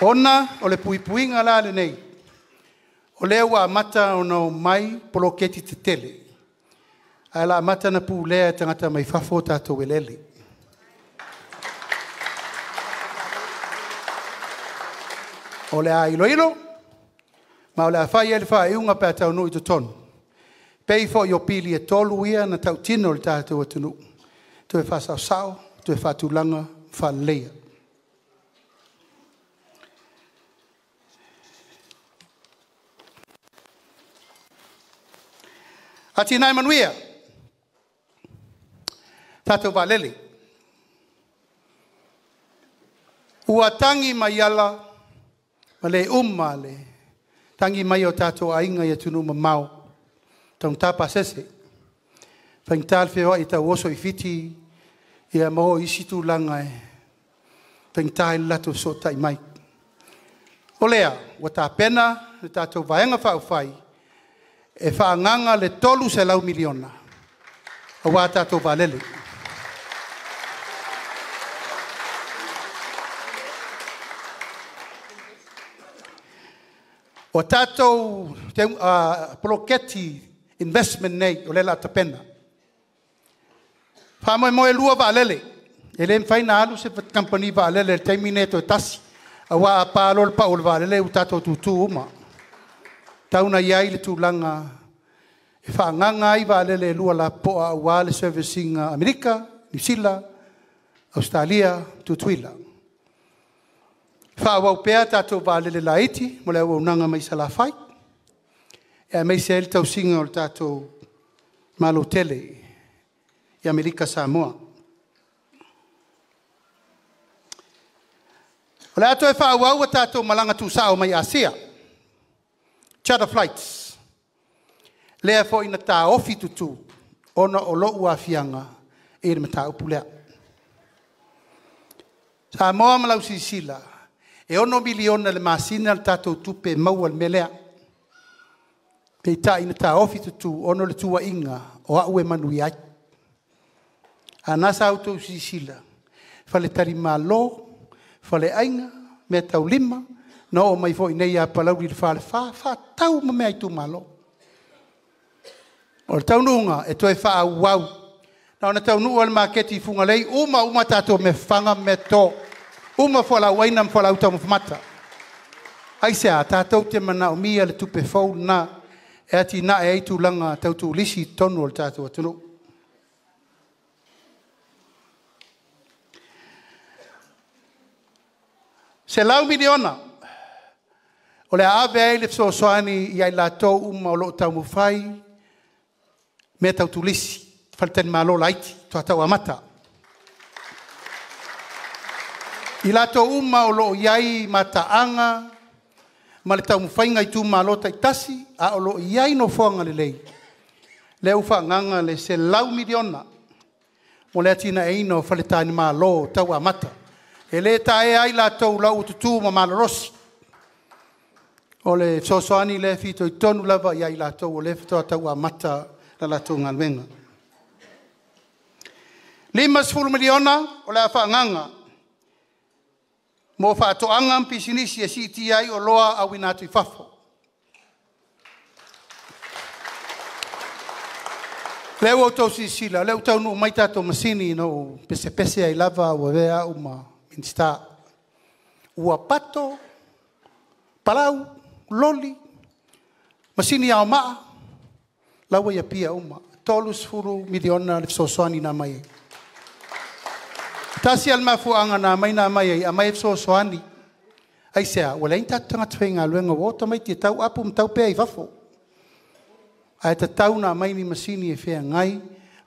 Ona o le puipuiga la lenei, o lea ua amata ona omai poloketi tetele. Ae o le a amata ona pulea e tagata mai fafo o tatou eleele. O le a iloilo ma o le a fai i ai le faaiuga pe a taunuu i totonu, e pei foi o pili e 3 ia na tautino i le tatou atunuu, toe faasaosao, toe faatulaga, faaleleia. Atinae manuia, tatou vaalele. Ua tagi mai ala ma le uma le tagi mai o tatou aiga i atunuu mamao, taugata pasese, faigata le feoai e tau oso i Fiti ma o i isi tulaga e faigata ai le latou fesootai mai. O lea ua tapena le tatou Vaega Faaupufai e faaagaaga le $300 miliona aua tatou vaalele. O tatou poloketi investment nei o lea o le a tapena. E faamoemoe e 2 vaalele, e le mafai ona alu se kamupani vaalele i le taimi lenei toe tasi, aua a pa loa le pau o le vaalele ua tatou tutu uma. E tatau ona i ai le tulaga e faaagaaga ai vaalele e 2 lapopoa aua le service ina o Amerika, Niu Sila, Ausetalia, Tutuila. Faaauau pea tatou vaalele laiti mo le auaunaga mai Salafai, aemaise ai le tausiga o le tatou Malo tele i Amerika Samoa. O le a toe faaauau a tatou malaga tuusao mai Asia, charter flights, lea foi na taofi tutu ona o lou aafiaga i le mataupu lea. Samoa ma lau silasila, e $6 miliona i le masina le tatou tupe e maua i le mea lea. Peitai na taofi tutu ona o le tuuaiga o au e manuia ai. A o lena sa outou silasila, faletalimalo, faleaiga, meataulima, na oo mai foi iinei ia Palauli le Falefa, faatau uma mea a itumalo. O le taunuuga, e toe faaauau. Na ona taunuu lava i le maketi i Fugalei uma uma tatou mea fafaga ma mea toto, uma fualaau aina ma fualaau taumafa mata. Aisea? Tatou te manaomia le tupe fou lena e atinae ai tulaga tau turisi i totonu o le tatou atunuu. $100 miliona o le a ave ai le fesoasoani ia i latou uma o lo o taumafai mea tau turisi, faletalimalo laiti faatoa tau amata. I latou uma o lo o i ai mataaga ma le taumafaiga i itumalo taitasi a o lo o i ai nofoaga lelei, lea ua faaagaaga le $100 miliona mo le atinaeina o faletalimalo tau amata. E le taea ai latou o la e ua tutu ma malolosi. O le fesoasoani lea e fitoitonu lava ia i latou o lea faatoa tau amata le latou galuega. $50 miliona o le a faaagaaga mo faatoaga ma pisinisi e siitia ai oloa auina atu i fafo. O lea ua outou silasila o lea ua taunuu mai tatou masini na ou pesepese ai lava ua avea au ma Minisita. Ua pato, palau, loli, masini ao maa, la ua i Apia uma. E $30 miliona le fesoasoani na aumai ai. E tasi lava le mafuaaga na aumai ai, aumai e fesoasoani. Aisea? Ua leai ni tatou tagata faigaluega ua o tamaiti e tau apu ma tau pea i fafo. Ae tatau ona aumai ni masini e feagai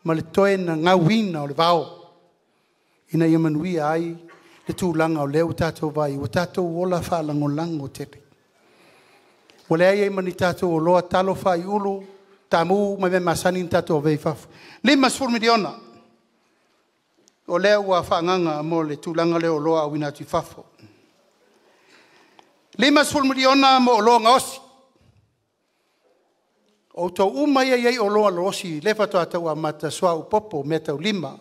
ma le toe gagauina o le vao ina ia manuia ai le tulaga o lea ua tatou vaai i ai, ua tatou ola faalagolago tele. Ua leai ai ma ni tatou oloa talo, fai, ulu, taamu ma mea masani ona tatou avea i fafo. $50 miliona o lea ua faaagaaga mo le tulaga lea o oloa auina atu i fafo. $50 miliona mo oloa gaosi. O outou uma ia e i ai oloa gaosi lea faatoa tau amata, suauu popo, meataulima,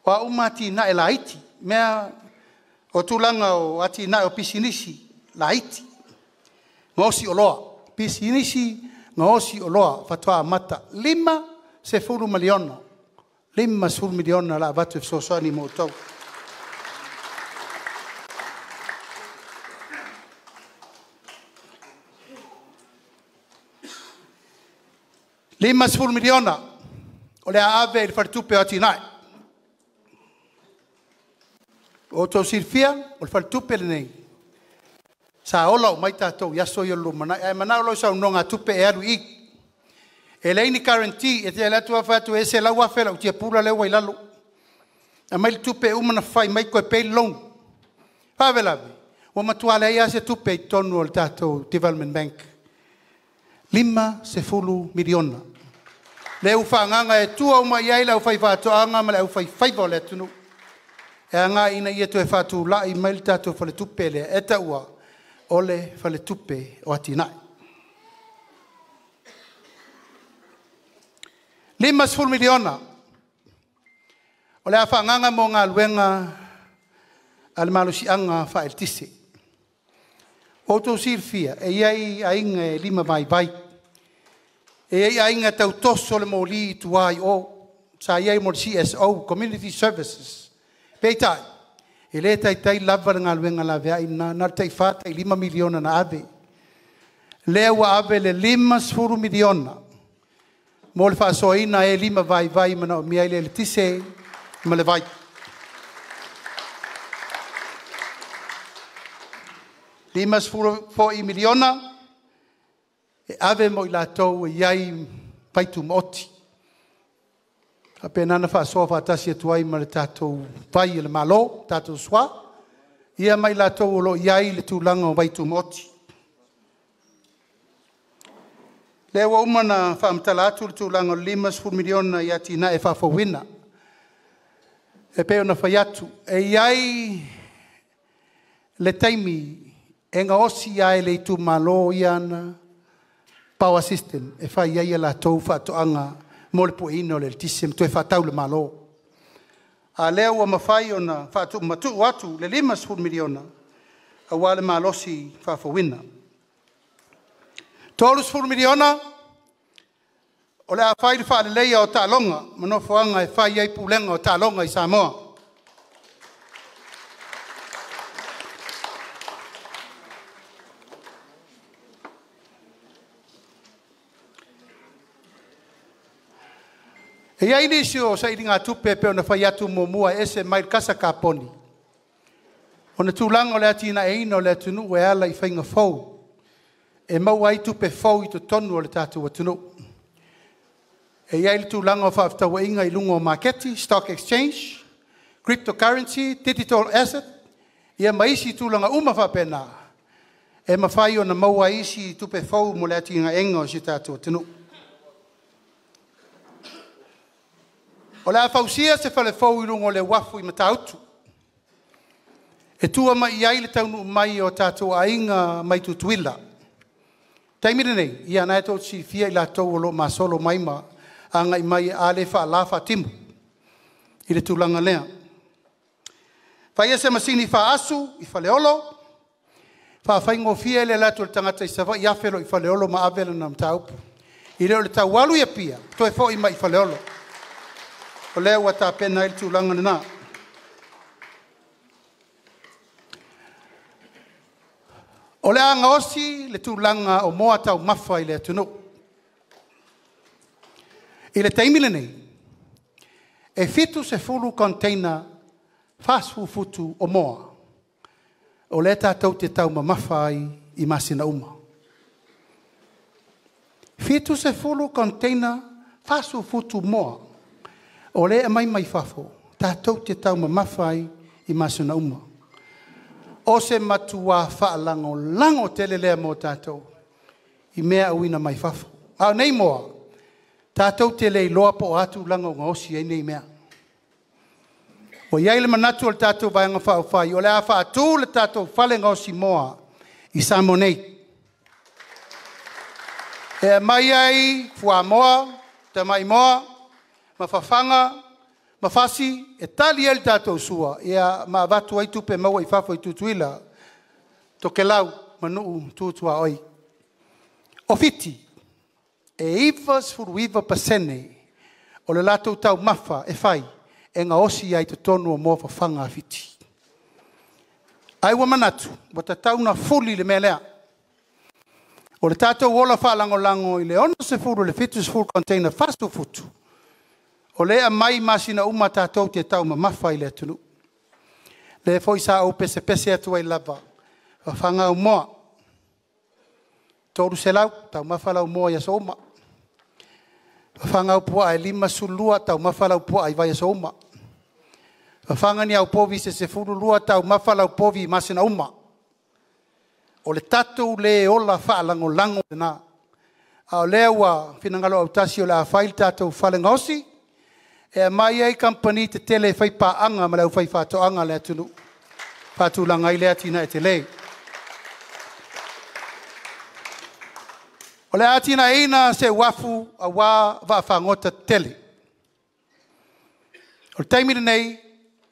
o a uma atinae laiti, mea o tulaga o atinae o pisinisi laiti, gaosi oloa, pisinisi gaosi oloa faatoa amata. $50 miliona. $50 miliona o le a avatu e fesoasoani mo outou. $50 miliona o le a ave i le Faletupe o Atinae. Ua outou silafia, o le faletupe lenei, sa ola uma ai tatou i aso ia o le lumanai. A e manao loa i sau nonogatupe e alu i i. E leai ni guarantee, e te alu atu lava fai atu e $100,000 lau tiapula lea ua i lalo, aumai le tupe e uma ona fai mai toe pay le loan. O le faalavelave, ua matua leai lava se tupe i totonu o le tatou Development Bank. $50 miliona. Lea ua faaagaaga e tua uma i ai le aufaifaatoaga ma le aufaifaiva o le atunuu e agai ina ia toe faatulai mai le tatou faletupe lea e taua o le Faletupe o Atinae. $50 miliona o le a faaagaaga mo galuega a le Malosiaga faaeletise. Ua outou silafia e i ai aiga e limavaivai, e i ai aiga e tau toso le moli i tua i o, sa i ai mo le CSO, Community Services. Peitai, e le taitai lava le galuega laveai lena, na o le tai $4 tai $5 miliona na ave. Lea ua ave le $50 miliona mo le faasoaina o e limavaivai e manaomia ai le eletise ma le vai. $50 foi miliona e ave mo i latou e i ai vaitumaoti. E faapena ona faasoa faatasi atu ai ma le tatou vai a le Malo, le tatou SWA, ia ma i latou o lo o i ai le tulaga o vaitumaoti. O lea ua uma ona faamatala atu le tulaga o le $50 miliona i atinae faafouina. E pei ona fai atu, e i ai le taimi e gaosi lava e le itumalo ia ana power system e fai ai a latou faatoaga mo le pueina o le eletise ma toe faatau i le Malo. A o lea ua mafai ona faamatuu atu le $50 miliona aua le malosi faafouina. $30 miliona o le a fai le faaleleia o taaloga ma nofoaga e fai ai pulega o taaloga i Samoa. E i ai nisi o sailiga tupe pei ona fai atu muamua e ese mai le kasa kaponi, ona tulaga o le atinaeina o le atunuu e ala i faiga fou e maua ai tupe fou i totonu o le tatou atunuu. E i ai le tulaga o fefaatauaiga i luga o maketi, stock exchange, crypto currency, digital asset ia ma isi tulaga uma faapena e mafai ona maua ai isi tupe fou mo le atinaeina o si o tatou atunuu. O le a fausia se fale fou i luga o le uafu i Matautu e tua mai i ai le taunuu mai o tatou aiga mai Tutuila. O le taimi lenei, ia o lena tou te silafia i latou o lo o masolo mai ma agai mai, a le faala, faatimu i le tulaga lea. Faia se masini faaasu i Faleolo, faafaigofie ai le alu atu o le tagata i Savaii, afe loa i Faleolo ma ave lana mataupu. I le o le tau alu i Apia toe foi mai i Faleolo. O lea ua tapena ai le tulaga lena. O le a gaosi le tulaga o moa taumafa i le atunuu. I le taimi lenei, e 70 container 40 futu o moa o lea tatou te taumamafa ai i masina uma. 70 container 40 futu moa o lea e aumai mai fafo tatou te taumamafa ai i masina uma. O se matua faalagolago tele lea mo tatou i mea auina mai fafo. A o nei moa, tatou te le iloa po o a tulaga ua gaosi ai nei mea. Ua i ai le manatu o le tatou Vaega Faaupufai o le a faatu le tatou fale gaosimoa i Samoa nei, e aumai ai fuamoa, tamaimoa ma fafaga ma fasi e tali ai le tatou sua ma avatu ai tupe maua i fafo i Tutuila, Tokelau ma nuu tu tuaoi. O Fiti, e 99% O le latou taumafa e fai e gaosi ai i totonu o moa fafaga a Fiti. Ae ua manatu, ua tatau ona fuli le mea lea. O le tatou ola faalagolago i le 60 i le 70 container 40 futu, o lea e aumai i masina uma tatou te taumamafa ai i le atunuu. O lea foi sa ou pesepese atu ai lava, fafaga au moa, $300 taumafa lau moa i aso uma. Fafaga au puaa e $52, taumafa lau puaa i vaiaso uma. Fafaga ni au povi se 12, taumafa lau povi i masina uma. O le tatou le ola faalagolago lena, a o lea ua finagalo autasi o le a fai le tatou fale gaosi e aumai ai kamupani tetele e faipaaga ma le aufaifaatoaga a le atunuu e faatulaga ai lea atinae tele. O le a atiaeina se uafu aua vaafagota tetele. O le taimi lenei, e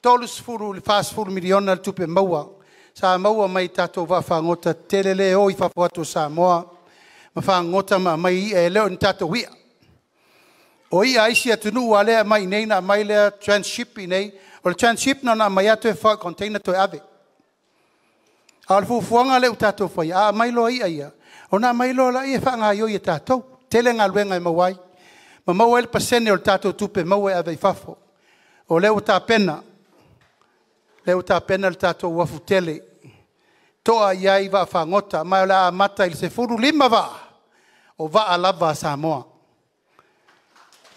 $30 i le $40 miliona le tupe maua sa maua mai tatou vaafagota tetele lea e o i fafo atu o Samoa ma fagogota ma aumai i'a, e le o ni tatou i'a. O i'a a isi atunuu a o lea e aumai i inei ona aumai lea tranship i inei. O le tranship na ona aumai lava toe fafao i container toe ave. A o le fuafuaga lea ua tatou faia, a aumai loa i'a ia, ona aumai loa lea e faagaoioi e tatou. Tele galuega e maua ai ma maua ai le pasene o le tatou tupe maua e ave i fafo. O lea ua tapena, lea ua tapena le tatou uafu tele e toa i ai vaafagota, ma o le a amata i le 15 vaa, o vaa lava a Samoa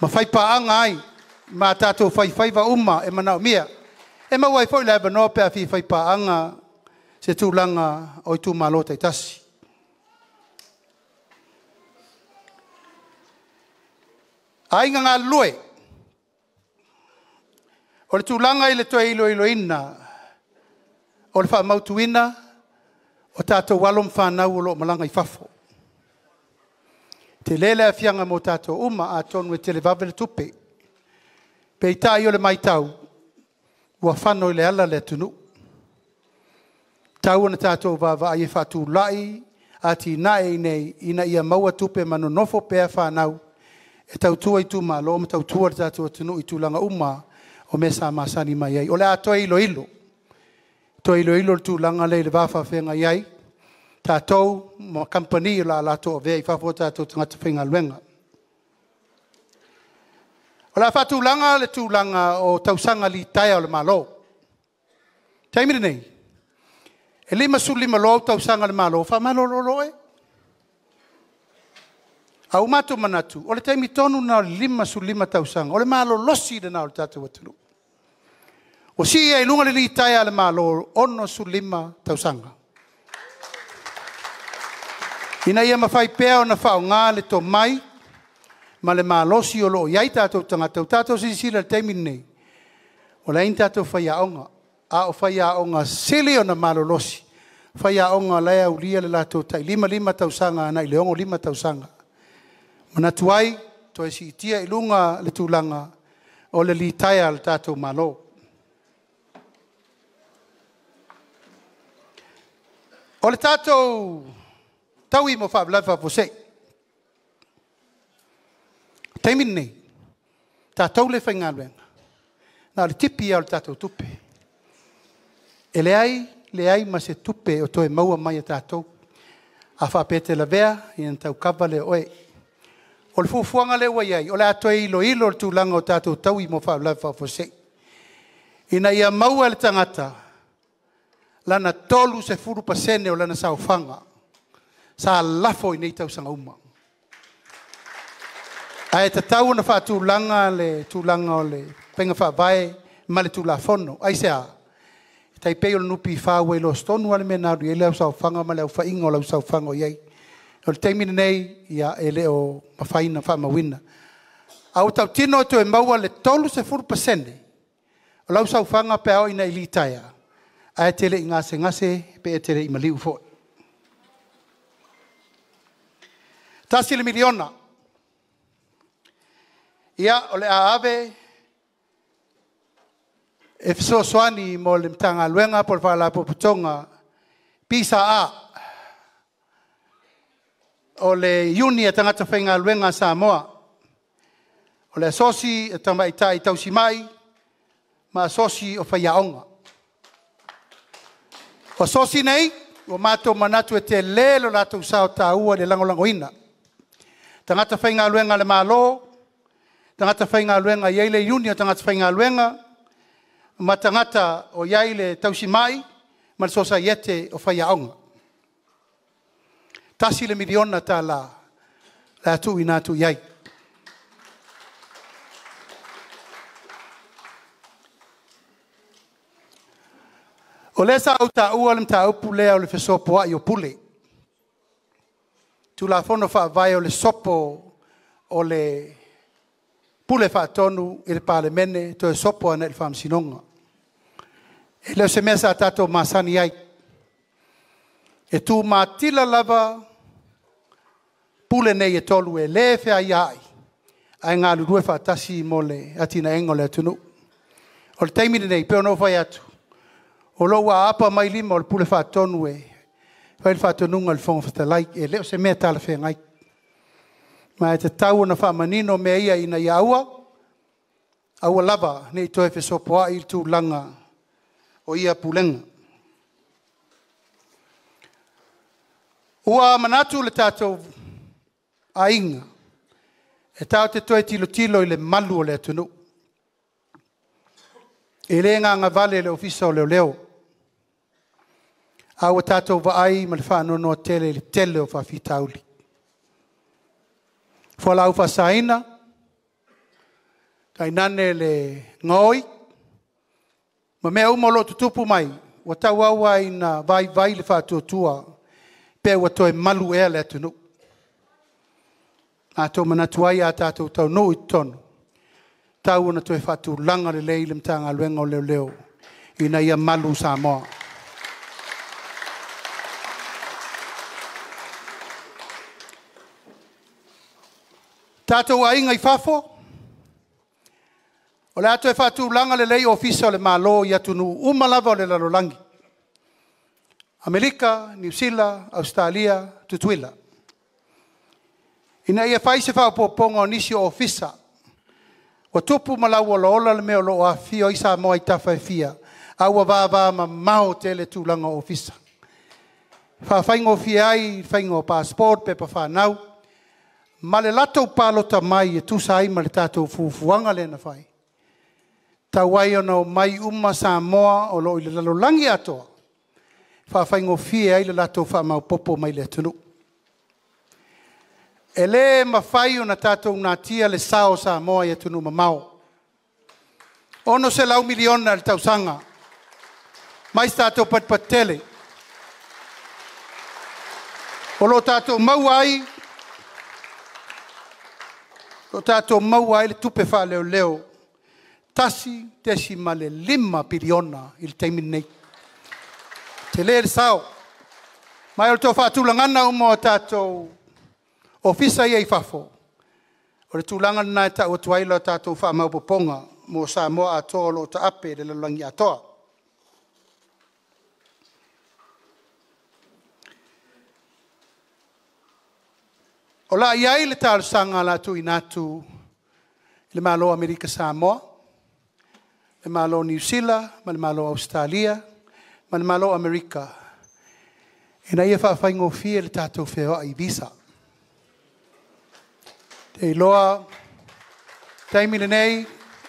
ma faipaaga ai ma tatou faifaiva uma e manaomia. E maua ai foi le avanoa pe a fia faipaaga se tulaga o itumalo taitasi. Aiga galulue, o le tulaga i le toe iloiloina o le faamautuina o tatou alo ma fanau o lo o malaga i fafo. E tele le aafiaga mo tatou uma, atonu e televave le tupe. Peitai o le matau, ua fano i le ala le atunuu. E tatau ona tatou vaavaai e faatulai atinae iinei ina ia maua tupe ma nonofo pea fanau e tautua itumalo ma tautua le tatou atunuu i tulaga uma o mea sa masani mai ai. O le a toe iloilo, toe iloilo le tulaga lea i le va faafeagai ai tatou ma kamupani o le a latou avea i fafo o tatou tagata faigaluega. O le a faatulaga le tulaga o tausaga litaea o le Malo. O le taimi lenei, e 55 loa ou tausaga i le Malo, faamalolo loa oe. Ae ua matou manatu, o le taimi tonu lena o le 55 tausaga, o le malolosi lena o le tatou atunuu. Ua sii ai i luga le litaea a le Malo, 65 tausaga, ina ia mafai pea ona faaaoga le tomai ma le malosi o lo o i ai tatou tagata. Ua tatou silasila i le taimi lenei, ua leai ni tatou faiaoga, a o faiaoga sili ona malolosi, o faiaoga la e aulia le latou tai 55 tausaga agai le 65 tausaga. E manatu ai, toe siitia i luga le tulaga o le litaea a le tatou Malo. O le tatou taui mo faalavelave faafuasei. O le taimi lenei, o tatou lea e faigaluega, na o le tipi lava o le tatou tupe. E leai, leai ma se tupe o toe maua mai e tatou. A faapea e te lavea, ia ona tau kava lea o oe. O le fuafuaga lea ua i ai, o le a toe iloilo le tulaga o tatou taui mo faalavelave faafuasei, ina ia maua e le tagata lana 30% o lana saofaga sa lafo i nei tausaga uma. Ae tatau ona faatulaga le tulaga o le faiga faavae ma le Tulafono. Aisea? E tai pei o le NPF ua iloa tonu lava le mea na alu i ai lau saofaga ma le aofaiga o lau saofaga o i ai. O le taimi lenei, e le o mafai ona faamauina. Ae ua tautino e toe maua le 30% o lau saofaga pe a oo ina e litaea ae e te le i gasegase pe e te le i maliu foi. $1 miliona. Ia, o le a ave e fesoasoani mo le Matagaluega po o le Faalapotopotoga PSA, o le Iuni a Tagata Faigaluega a Samoa. O le Asosi o Tamaitai Tausimai ma Asosi o Faiaoga. O Asosi nei ua matou manatu e tele lo latou sao taua i le lagolagoina. Tagata faigaluega a le Malo, tagata faigaluega e i ai le Iuni a tagata faigaluega ma tagata o i ai le tausimai ma le Sosaiete o Faiaoga. $1 miliona o le a tuuina atu i ai. O lea sa ou taua le mataupu lea o le fesopoai o Pule, Tulafono Faavae o le sopo o le Pule Faatonu i le Palemene toe sopo agai i le Faamasinoga. E le o se mea sa tatou masani ai. E tumatila lava pule nei e 3 e le feaiaai ae galulue faatasi mo le atinaeina o le atunuu. O le taimi lenei e pei ona ou fai atu, o lo o ua aapa mai lima o le Pule Faatonu e fai le faatonuga e le Fofoga Fetalai. E le o se mea talafeagai. Ma e tatau ona faamanino mea ia ina ia aua, aua lava ne i toe fesopoai le tulaga o ia Pulega. Ua manatu le tatou aiga, e tatou te toe tilotilo i le malu o le atunuu. E le gagavale i le Ofisa o Leoleo, a ua tatou vaai ma le faanoanoa tele i le tele o faafitauli. O fualaau faasaina, tainane le gaoi ma mea uma o lo o tutupu mai, ua tauau lava ina vaivai le faatuatua pe ua toe malu ea le atunuu. Matou te manatu ai a tatou taunuu i totonu, e tatau ona toe faatulaga lelei le Matagaluega o Leoleo ina ia malu Samoa. Tatou aiga i fafo, o le a toe faatulaga lelei Ofisa o le Malo i atunuu uma lava o le lalolagi, Amerika, Niu Sila, Ausetalia, Tutuila, ina ia fai se faaopoopoga o nisi o Ofisa. Ua tupu ma lauolaola le mea o lo o afifio ai Samoa i tafa e fia, a ua vavamamao tele tulaga o Ofisa. E faafaigofie ai le faiga o passport, o pepa fanau ma le latou palota mai e tusa ai ma le tatou fuafuaga lea na fai, e tatau ai ona omai uma Samoa o lo o i le lalolagi atoa, e faafaigofie ai le latou faamaopoopo mai i le atunuu. E le mafai ona tatou natia le sao o Samoa i atunuu mamao. E $600 miliona i le tausaga mai se tatou patupatu tele. O lo o tatou maua ai le tupe faaleoleo $1.5 piliona i le taimi lenei. E tele le sao. Ma o le toe faatulagaga uma o tatou ofisa ia i fafo, o le tulaga lena e tau atu ai le tatou faamaopoopoga mo Samoa atoa o lo o taape i le lalolagi atoa. O le a i ai le talosaga o le a tuuina atu i le Malo o Amerika Samoa, le Malo o Niu Sila ma le Malo o Ausetalia ma le Malo o Amerika ina ia faafaigofie le tatou feoai i visa. Ou te iloa o le taimi lenei,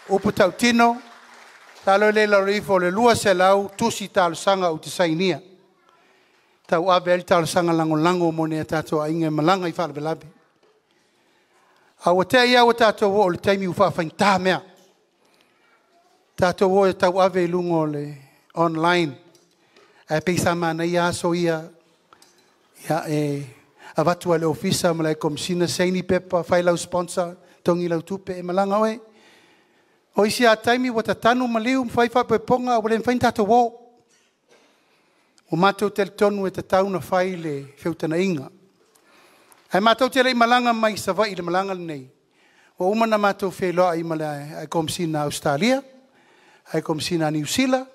o upu tautino, masalo e le i lalo ifo o le 200 tusi talosaga ou te sainia, e tauave ai le talosaga lagolago mo nai o tatou aiga e malaga i faalavelave. Ae ua te i lava ua tatou oo i le taimi ua faafaigata mea, tatou o e tauave i luga o le online. Ae pei sa manaia aso ia e avatu lava i le ofisa ma le Komesina saini pepa, fai lau sponsor, totogi lau tupe e malaga oe. O isi lava taimi ua tatanu maliu ma fai faaipoipoga ua le mafai ona tatou o. Ua matou talitonu e tatau ona fai le feutagaiga. Ae matou te le i malaga mai Savaii i le malaga lenei, ua uma ona matou feiloai ma le High Komesina o Ausetalia, High Komesina o Niu Sila,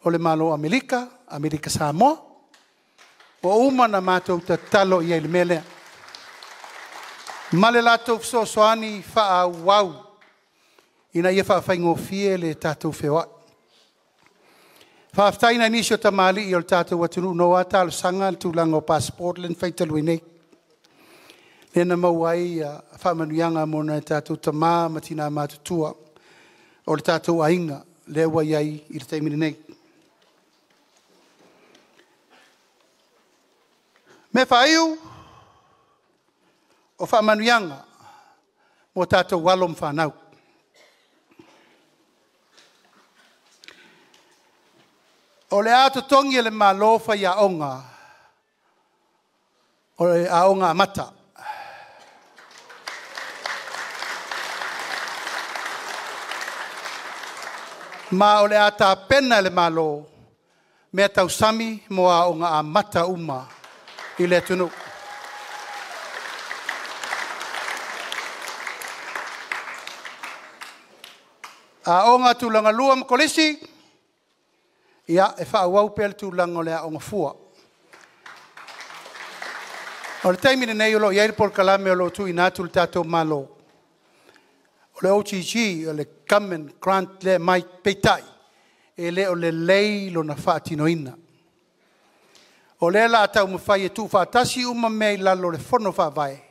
o le Malo o Amerika, Amerika Samoa. Ua uma ona matou tatalo i ai i le mea lea, ma le latou fesoasoani faaauau. ina ia faafaigofie le tatou feoai. Faafetai i nai nisi o tamalii o le tatou atunuu na o lava talosaga le tulaga o passport lea na fai talu ai nei, lea na maua ai faamanuiaga mo nai o tatou tama ma tina matutua o le tatou aiga lea ua i ai i le taimi lenei. O mea faaiu, o faamanuiaga mo tatou alo ma fanau. O le a totogi e le Malo faiaoga o Aoga Amata. Ma o le a tapena e le Malo meatausami mo aoga amata uma i le atunuu. Aoga Tulagalua ma Kolisi, ia e faaauau pea le tulaga o le aoga fua. O le taimi lenei o lo o i ai le polokalame o lo o tuuina atu e le tatou Malo, o le OGG o le Government Grant lea e aumai, peitai, e le o lelei lona faatinoina. O lea o le a taumafai e tuufaatasi uma mea i lalo o le Fono Faavae,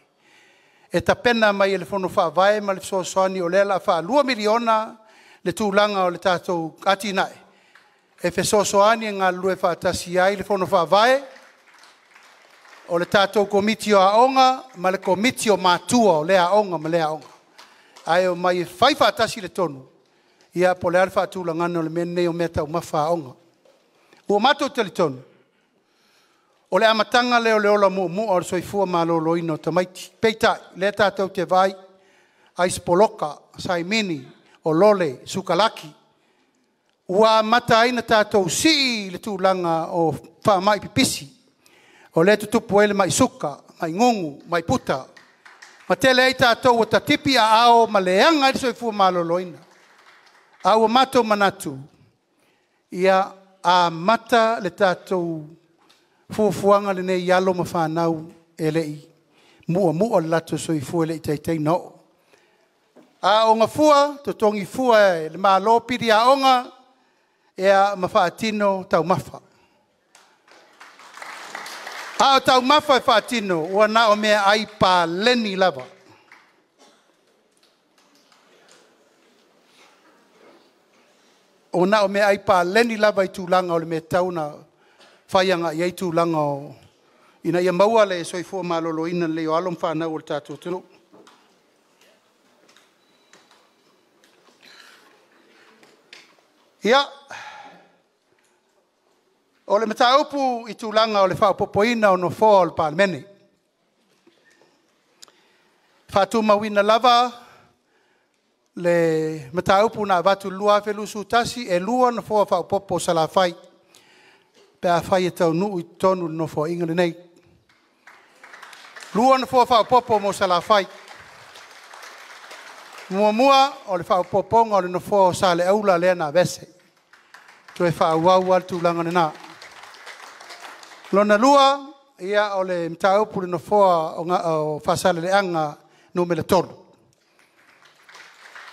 e tapena mai e le Fono Faavae ma le fesoasoani o lea o le a faa-$2 miliona le tulaga o le tatou atinae, e fesoasoani e galulue faatasi ai le Fono Faavae, o le tatou Komiti o Aoga ma le Komiti o Matua o lea aoga ma lea aoga, ae omai e fai faatasi le tonu po o le a le faatulagaga o le mea lenei o meataumafa a aoga. Ua matou talitonu, o le amataga lea o le ola muamua o le soifua maloloina o tamaiti. Peitai, o lea tatou te vaai, aisi poloka, saimini, o lole, sukalaki, ua amata ai ona tatou sii le tulaga o faamai pipisi, o lea e tutupu ai le mai suka, mai gugu, mai puta, ma tele ai tatou ua tatipi aao ma leaga ai le soifua maloloina. A ua matou manatu, ia amata le tatou fuafuaga lenei i alo ma fanau e le i muamua lo latou soifua e le i taitai ona oo. Aooga fua, totogi fua e le Malo pili aoga ma faatino taumafa. A o taumafa e faatino, ua na o meaai paleni lava. Ua na o meaai paleni lava i tulaga o le mea e tatau ona fai agai i ai tulaga ina ia maua le soifua maloloina lelei o alo ma fanau a le tatou atunuu. Ia, o le mataupu i tulaga o le faaopoopoina o Nofoa o le Palemene. E faatumauina lava le mataupu na avatu i le 2021, e 2 Nofoa faaopoopo o Salafai pe afai e taunuu i totonu o le Nofoaiga lenei. E 2 Nofoa faaopoopo mo Salafai. Muamua, o le faaopoopoga o le nofoa o Saleaula lea na aveese, toe faaauau lava le tulaga lena. Lona lua, o le mataupu i le nofoa o Faasaleleaga Nu.3.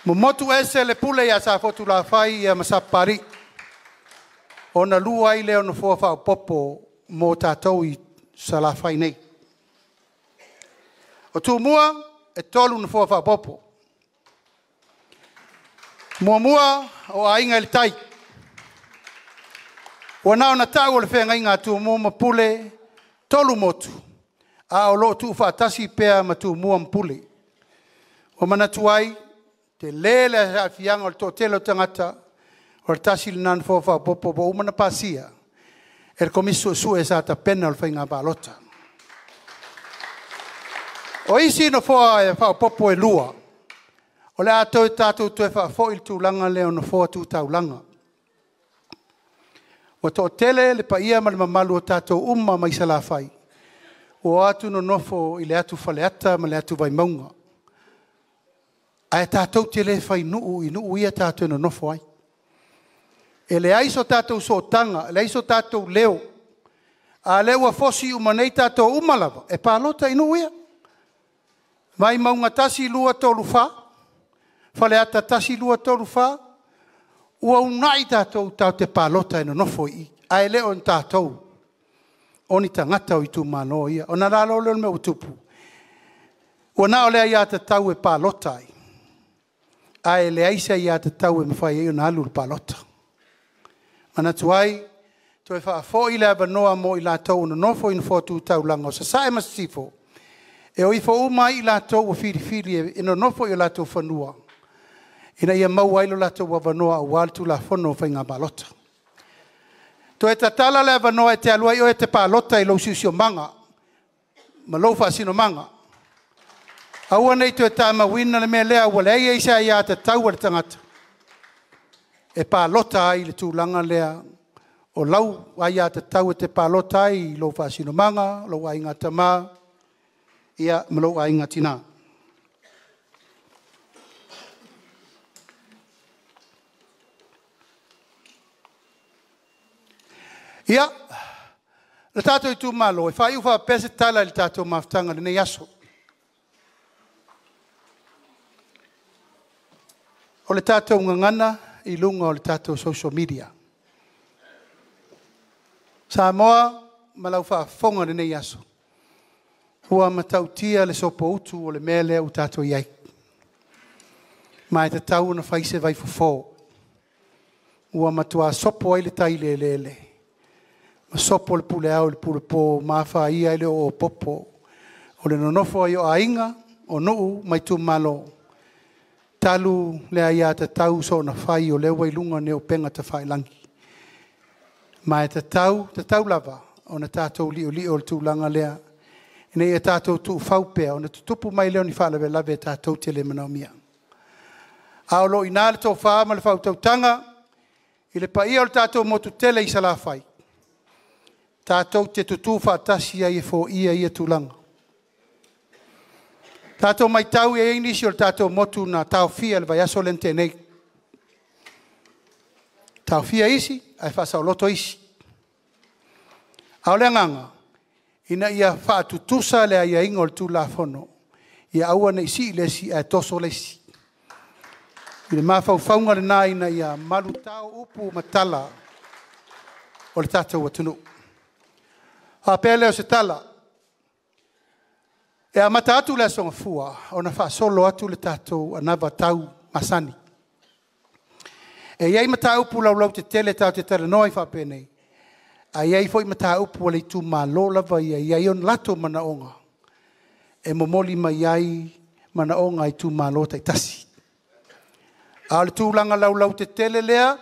Momotu ese le pule ia Safotulafai ma Sapapalii, ona 2 ai lea o Nofoa faaopoopo mo tatou i Salafai nei. O Tumua, e 3 Nofoa faaopoopo. Muamua, o Aiga i le Tai. Ua na ona tau o le feagaiga a Tumua ma Pule, e 3 motu, ae o lo o tuufaatasi pea ma Tumua ma Pule. Ua manatu ai, tele le aafiaga o le toatele o tagata, o le tasi lena nofoa faaopoopo ua uma ona pasia e le Komisi Suesue sa tapena o le Faiga Palota. O isi nofoa faaopoopo e 2, o le a tatou toe faafoi i le tulaga lea o Nofoa Tu Taulaga. Ua toatele le paia ma le mamalu o tatou uma mai Salafai ua o atu nonofo i le atu Faleata ma le atu Vaimauga, ae tatou te le fai nuu i nuu ia tatou te nonofo ai. E leai so tatou sootaga, leai so tatou leo, a o lea ua fosi uma nei tatou uma lava e palota i nuu ia. Vaimauga 1, 2, 3, 4, Faleata 1, 2, 3, 4, ua unai tatou tatou te palota e nonofo i i, ae le o ni tatou o ni tagata o itumalo ia. Ona lalo lea o le mea ua tupu, ua na o le aiatatau e palota ai, ae leai se aiatatau e mafai ai ona alu i le palota. E manatu ai, toe faafoi le avanoa mo i latou o nonofo i nofoa tu taulaga o Sasae ma Sisifo, e o ifo uma ai i latou ua filifili e nonofo i o latou fanua, ina ia maua ai lo latou avanoa aua le Tulafono o Faiga Palota. Toe tatala le avanoa e te alu ai oe e te palota i lou siosiomaga ma lou faasinomaga. Aua ne i toe tamauina le mea lea ua leai ai se aiatatau a le tagata e palota ai i le tulaga lea o lau aiatatau e te palota ai i lou faasinomaga, lou aiga tama, ia ma lou aiga tina. Ia, le tatou itumalo, e faaiu faapea se tala i le tatou mafutaga i lenei aso. O le tatou gagana i luga o le tatou social media. Samoa ma lau faafofoga i lenei aso, ua matautia le sopoutu o le mea lea ua tatou i ai, ma e tatau ona fai se vaifofo. Ua matua sopo ai le tai i le eleele ma sopo le pule ao i le pule po ma afaia ai le oo a popo o le nonofo ai o aiga, o nuu ma itumalo, talu le aiatatau soona fai o lea ua i luga nei o upega tafailagi. Ma e tatau, tatau lava ona tatou liolio i le tulaga lea ina ia tatou tuufau pea ona tutupu mai lea o ni faalavelave tatou te le manaomia. A o lo o i ina le tofa ma le faautautaga i le paia o le tatou motu tele i Salafai, tatou te tutu faatasi ai e foia ia tulaga. Tatou matau e i ai nisi o le tatou motu na taofia i le vaiaso lea na tea nei, taofia isi ae faasaoloto isi. A o le agaga, ina ia faatutusa le aiaiga o le Tulafono, ia aua ne i sii le isi ae toso le isi. I le mafaufauga lena ina ia malutau upu ma tala o le tatou atunuu. Ona faapea lea o se tala, e amata atu le Aso Gafua ona faasolo atu le tatou anavatau masani. E i ai mataupu laulautetele tatou te talanoa ai faapenei, ae i ai foi mataupu a le itumalo lava ia e i ai ona latou manaoga e momoli mai ai manaoga a itumalo taitasi. A o le tulaga laulautetele lea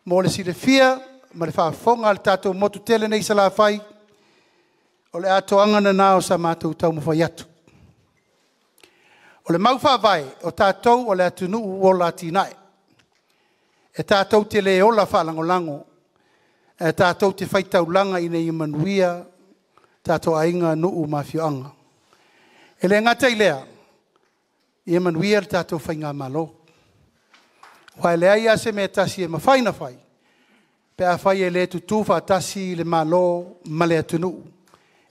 mo le silafia ma le faafofoga a le tatou motu tele nei i Salafai, o le atoaga lena o sa matou taumafai atu. O le mau faavae, o tatou o le atunuu ola atinae. E tatou te le ola faalagolago, ae tatou te faitaulaga ina ia manuia tatou aiga, nuu ma afioaga. E le gata i lea, ia manuia le tatou faigamalo. Aua e leai lava se mea e tasi e mafai ona fai pe afai e le tutu faatasi le Malo ma le atunuu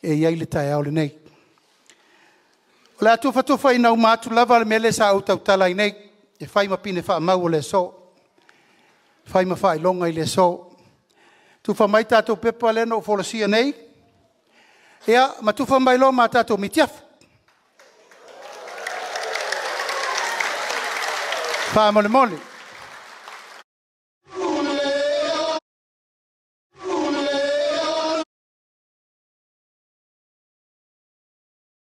e i ai le taeao lenei. O le a tufatufaina uma atu lava le mea lea sa ou tautala ai nei e fai ma pine faamau o le aso, fai ma faailoga i le aso. Tufa mai tatou pepa lea na ou folasia nei, ia ma tufa mai loa ma tatou mitiafu. Faamolemole.